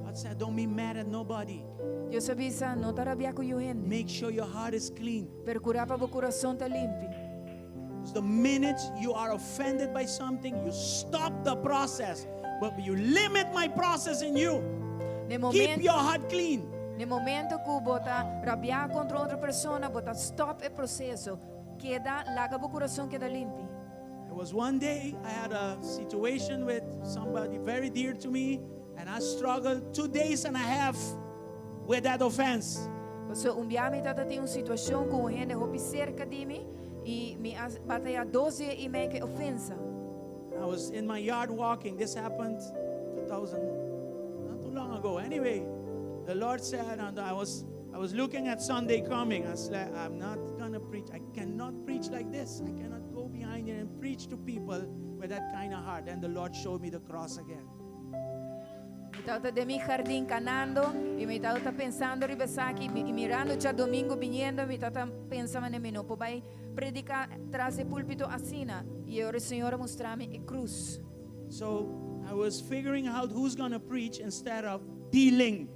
God said, don't be mad at nobody. Dios a bisa, no ta rabia ku hende. Make sure your heart is clean. Perkurá pa bo kurason ta limpi. Because the minute you are offended by something, you stop the process. But you limit my process in you. Ne Keep momento, your heart clean. na momento ku bo ta rabia kontra otro persona, bo ta stop e proseso. Keda, laga bo kurason keda limpi. There was one day I had a situation with somebody very dear to me, and I struggled 2 days and a half with that offense. So, un bia mi tabatin un situashon ku un hende hopi serka di mi i mi a bataya 2 dia i mei ku ofensa. I was in my yard walking. This happened 2000, not too long ago. Anyway, the Lord said, and I was looking at Sunday coming. I was like, I'm not gonna preach. I cannot preach like this. I cannot go behind here and preach to people with that kind of heart. And the Lord showed me the cross again. Mi tabata den mi hardin kanando i mi tabata pensando riba esaki i mirando djadumingu biniendo, mi tabata pensando mi no por bai prediká tras di púlpito asina i ora Señor a mustra mi e krus. So I was figuring out who's gonna preach instead of dealing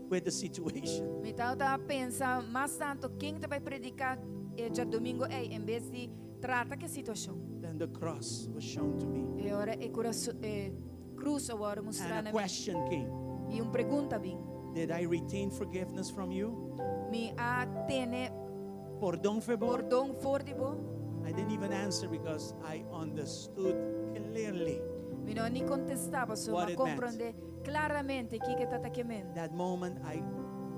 with the situation. Mi tabata pensa mas tantu ken ta bai prediká e djadumingu ei en bes di trata ku e situashon. Then the cross was shown to me. I ora e kurason e krus a wòrdu mustrá And na a mi. question came. I un pregunta a bin. Did I retain forgiveness from you? Mi a tene Pordon fo'i bo? pordon for di bo. I didn't even answer because I understood clearly Mi no a ni kontestá, so what a it meant. komprondé klaramente kiko e tabata ke men. That moment I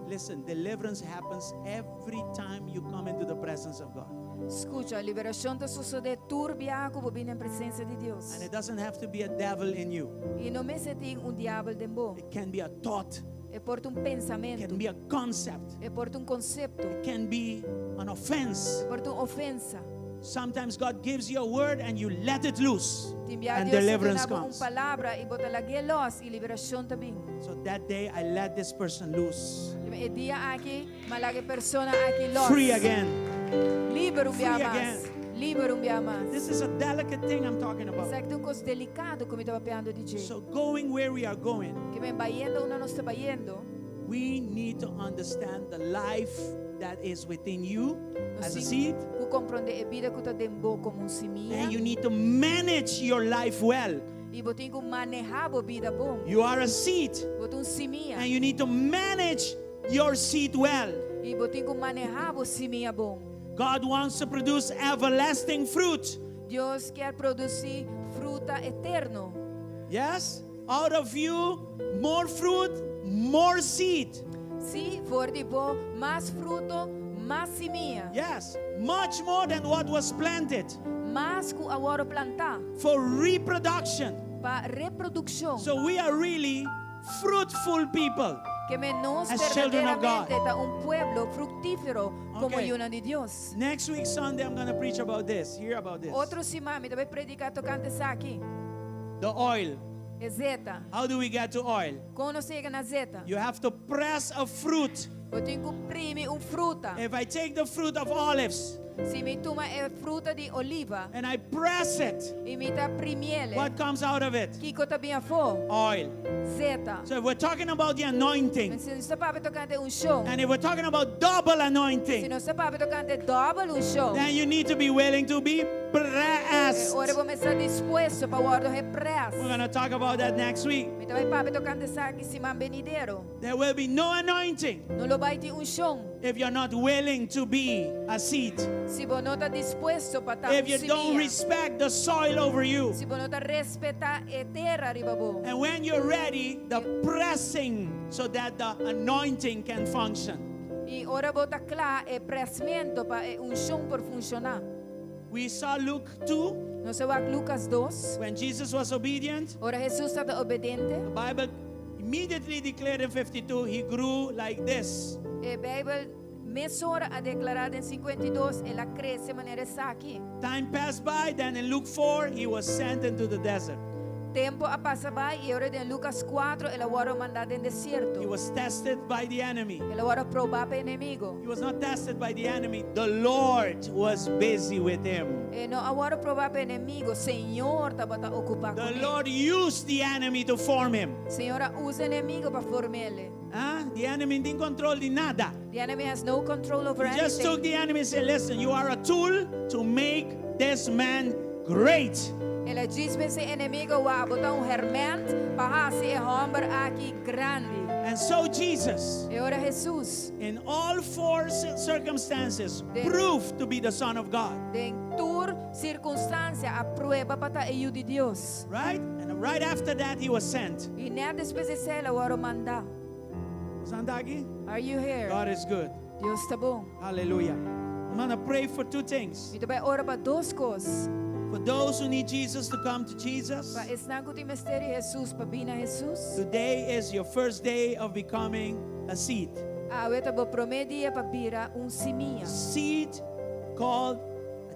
listen, deliverance happens every time you come into the presence of God. Skucha, liberashon ta sosodé tur bia ku bo bin den presensia di Dios. And it doesn't have to be a devil in you. I no mester tin un diabel den bo. It can be a thought, E por ta un it pensamentu. can be a concept, E por ta un konsepto. it can be an offense. E por ta un ofensa. Sometimes God gives you a word and you let it loose. Tin bia And Dios deliverance ta duna un comes. palabra i bo ta lag'é los i liberashon ta bin. So that day I let this person loose. E dia aki, m'a laga e persona aki los. Free again. Liber un bia Free mas. again. Liber un bia mas. This is a delicate thing I'm talking about. Esaki ta un kos delikado ku mi ta papiando di dje. So going where we are going, Ke men bayendo unda nos ta bayendo. we need to understand the life that is within you as a seed. Ku komprondé e bida ku ta den bo komo un simia. And you need to manage your life well. I bo tin ku manehá bo bida bon. You are a seed, Bo ta un simia. and you need to manage your seed well. I bo tin ku manehá bo simia bon. God wants to produce everlasting fruit. Dios ke produsí fruta eterno. Yes? Out of you, more fruit, more seed. Si, for di bo, mas fruta, mas simia. Yes, much more than what was planted. Mas ku a wòrdu plantá. For reproduction. Pa reprodukshon. So we are really fruitful people. Ke men nos As children of God. berdaderamente ta un pueblo fruktífero komo Okay. yunan di Dios. Next week, Sunday, I'm going to preach about this. Hear about this. Otro siman mi ta bai prediká tokante esaki. The oil. E zeta. How do we get to oil? Kon nos ta yega na zeta? You have to press a fruit. Bo tin ku primi un fruta. If I take the fruit of olives Si mi tuma e fruta di oliva and I press it, i mi ta primié, what comes out of it? Kiko ta bin afó? Oil. Zeta. So if we're talking about the anointing, Si nos ta papia tokante unshon, and if we're talking about double si anointing, nos ta papia tokante dòbel unshon, then you need to be willing to be pressed. ora bo mester ta dispuesto pa wòrdu geprès. We're going to talk about that next week. Mi ta bai papia tokante esaki siman benidero. There will be no anointing No lo bai tin unshon if you're not willing to be a seed. si bo no ta dispuesto pa ta If you don't simia. respect the soil over you. Si bo no ta respetá e tera riba bo. And when you're ready, the pressing so that the anointing can function. I ora bo ta kla e prèsmentu pa e unshon por funshoná. We saw Luke 2 Nos a wak Lucas 2. when Jesus was obedient. Ora Jesus tabata obediente. The Bible immediately declared in 52 he grew like this. E Beibel mesora a deklará den 52, el a krese manera esaki. Time passed by, then in Luke 4 he was sent into the desert. Tempu a pasa bai i ora den Lucas 4 el a wòrdu mandá den He desierto. was tested by the enemy. El a wòrdu probá pa enemigu. He was not tested by the enemy. The Lord was busy with him. E no a wòrdu probá pa enemigu. Señor tabata okupá The kuné. Lord used the enemy to form him. Señor a usa enemigu pa form'é. Huh? The enemy didn't control the nada. The enemy has no control over He just took anything. the enemy and said, Listen, you are a tool to make this man great. El a djis bisa e enemigu, wak, bo ta un hèrmènt pa hasi e hòmber aki grandi. And so Jesus, I ora Jesus, in all four circumstances, De- proved to be the Son of God. den tur sirkunstansia, a prueba pa ta e Yu di Dios. Right? And right after that, he was sent. I nèt despues di esei, el a wòrdu mandá. Sandagi? Are you here? God is good. Dios ta bon. Hallelujah. I'm going to pray for two things. Mi ta bai ora pa dos kos. For those who need Jesus to come to Jesus, Pa esnan ku tin mester di Jesus, pa bin na Jesus. today is your first day of becoming a seed. Awe ta bo promé dia pa bira un simia. Seed called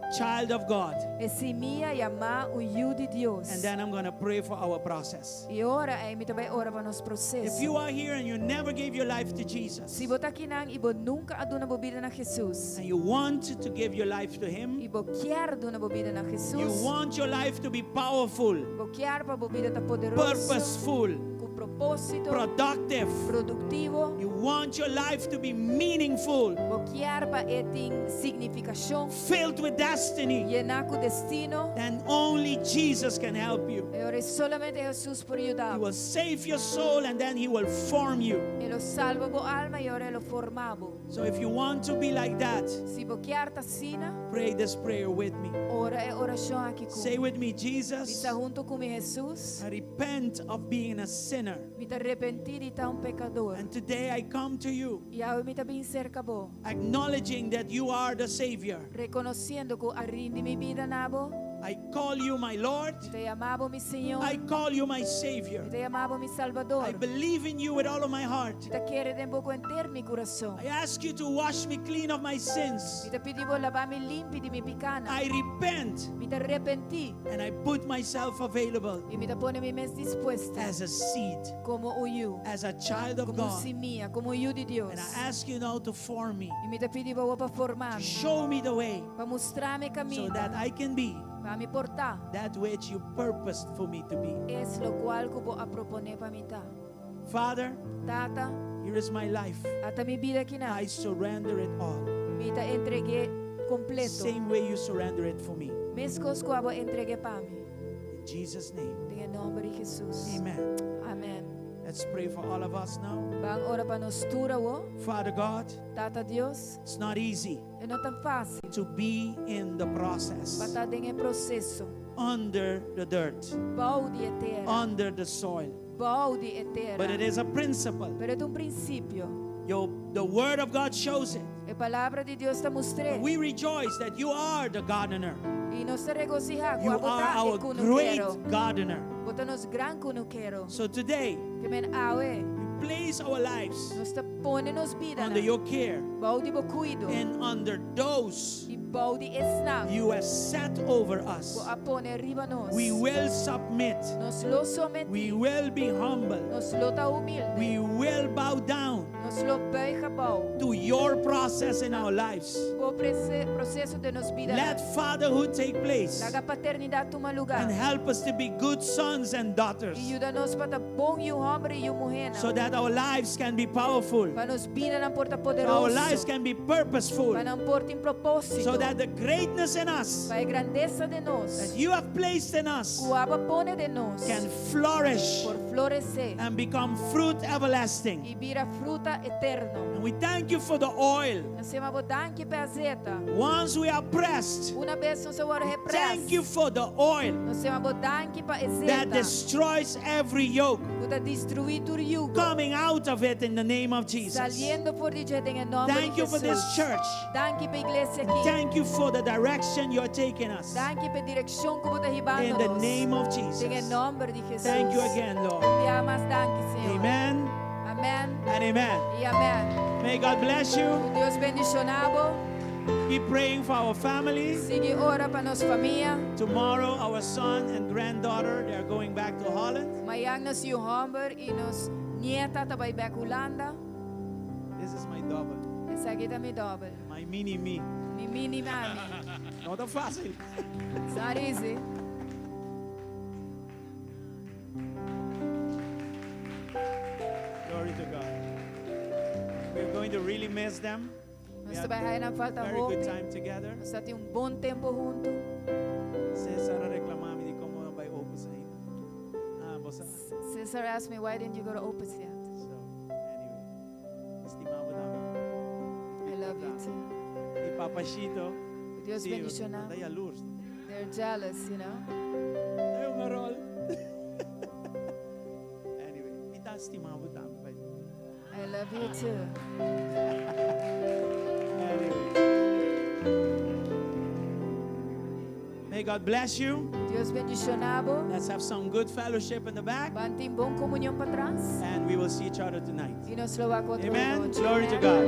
a child of God. E simia yamá un yu di Dios. And then I'm going to pray for our process. I ora ei mi ta bai ora pa nos If proseso. you are here and you never gave your life to Jesus Si bo ta akinan i bo nunka a duna bo bida na Jesus. and you want to give your life to Him, I bo kier duna bo bida na you Jesus. want your life to be powerful, Bo kier pa bo bida ta poderoso, purposeful, ku propósito, productive. produktivo. You want your life to be meaningful, Bo kier pa e tin signifikashon, filled with destiny. yená ku destino. Then only Jesus can help you. E ora solamente Jesus por yuda. He will save your soul and then He will form you. E lo salba bo alma i ora e lo forma bo. So if you want to be like that, Si bo kier ta asina, pray this prayer with me. ora e orashon aki ku Say with me, Jesus, Bisa huntu ku mi Jesus, I repent of being a sinner. mi ta arepentí di ta un pekadó. And today I come to you I awe mi ta bin serka bo, acknowledging that you are the Savior. rekonosiendo ku a rindi mi bida na bo, I call you my Lord. mi ta yama bo mi Señor, I call you my Savior. mi ta yama bo mi Salbador. I believe in you with all of my heart. Mi ta kere den bo ku henter mi kurason. I ask you to wash me clean of my sins. Mi ta pidi bo laba mi limpi di mi pikánan. I repent Mi ta arepentí and I put myself available i mi ta pone mi mes dispuesto as a seed, komo un yu, as a child of komo un God. simia, komo un yu di Dios. And I ask you now to form me, I mi ta pidi bo pa forma mi, show me the way pa mustra mi so kaminda, that I can be pa mi por ta that which you purposed for me to be. e lokual ku bo a proponé pa mi ta. Father, Tata, here is my life. ata mi bida akinan. I surrender it all. Mi ta entreg'é kompleto. Same way you surrender it for me. Meskos ku abo a entreg'é pa mi. In Jesus' name. Den nòmber di Jesus. Amen. Amèn. Let's pray for all of us now. Ban ora pa nos tur awo. Father God, Tata Dios, it's not easy e no ta fásil to be in the process, pa ta den e proseso. under the dirt, Bou di e tera. under the soil. Bou di e tera. But it is a principle. Pero e ta un prinsipio. The word of God shows it. E palabra di Dios ta mustr'é. We rejoice that you are the gardener. I I nos ta regosihá ku You abo are ta e our kunukero. great gardener. Bo ta nos gran kunukero. So today, Ke men awe, we place our lives nos ta pone nos bida under your care bou di bo kuido and under those i bou di esnan you have set over ku us. a pone riba nos. We will submit. Nos lo sometí. We will be humble. Nos lo ta humilde. We will bow down Nos lo buig abou. to your process in our lives. Bo proseso den nos bida. Let fatherhood take place Laga paternidat tuma lugá. and help us to be good sons and daughters I yuda nos pa ta bon yu hòmber i yu muhénan. so that our lives can be powerful, Pa nos bidanan por ta our poderoso. lives can be purposeful, Pa nan por tin propósito. so that the greatness in us Pa e grandesa den nos. that you have placed in us Ku abo a pone den nos. can flourish Por floresé. and become fruit everlasting. I bira fruta eterno. And we thank you for the oil. Nos ta yama bo danki pa azeta. Once we are pressed, Unabes nos a wòrdu thank you reprès. for the oil Nos ta yama bo danki pa that azeta. destroys every yoke Ku ta destruí tur yugo. coming out of it in the name of Jesus. Saliendo for di dje den e nòmber Thank di you for this Jesus. church. Danki pa e iglesia aki. Thank you for the direction you're taking us. Danki pa e direkshon ku bo ta hibando In the nos. name of Den e Jesus. nòmber di Jesus. Thank you again, Lord. Un biaha mas danki, Señor. Amen Amèn and amen. i amèn. May God bless you. Dios bendishoná bo. Keep praying for our families. Sigui ora pa nos famia. Tomorrow, our son and granddaughter, they are going back to Holland. Mañan nos yu hòmber i nos nieta ta bai bèk Hulanda. This is my double, Esaki ta mi dòbel. my mini me. Mi mini ami. No ta fásil. It's not easy. Glory to God. We're going to really miss them. We Nos had ta bai haña nan falta very good hopi. time together. Nos tabatin un bon tempu huntu. Cesar a reklamá mi di kon no bai Opus ainda. Ah, bo. Cesar asked me, why didn't you go to Opus yet? So, anyway. Stima bo tambe. I love you too. I papachito. Dios Sí, bendishoná. Ta yalurs. They're jealous, you know. Ei, un rol. Anyway, mi ta stima bo tambe. I love you too. Anyway. May God bless you. Dios bendishoná bo. Let's have some good fellowship in the back. Ban tin bon komunion patras. And we will see each other tonight. I nos lo wak otro Amen. anochi. Glory to Amen. God.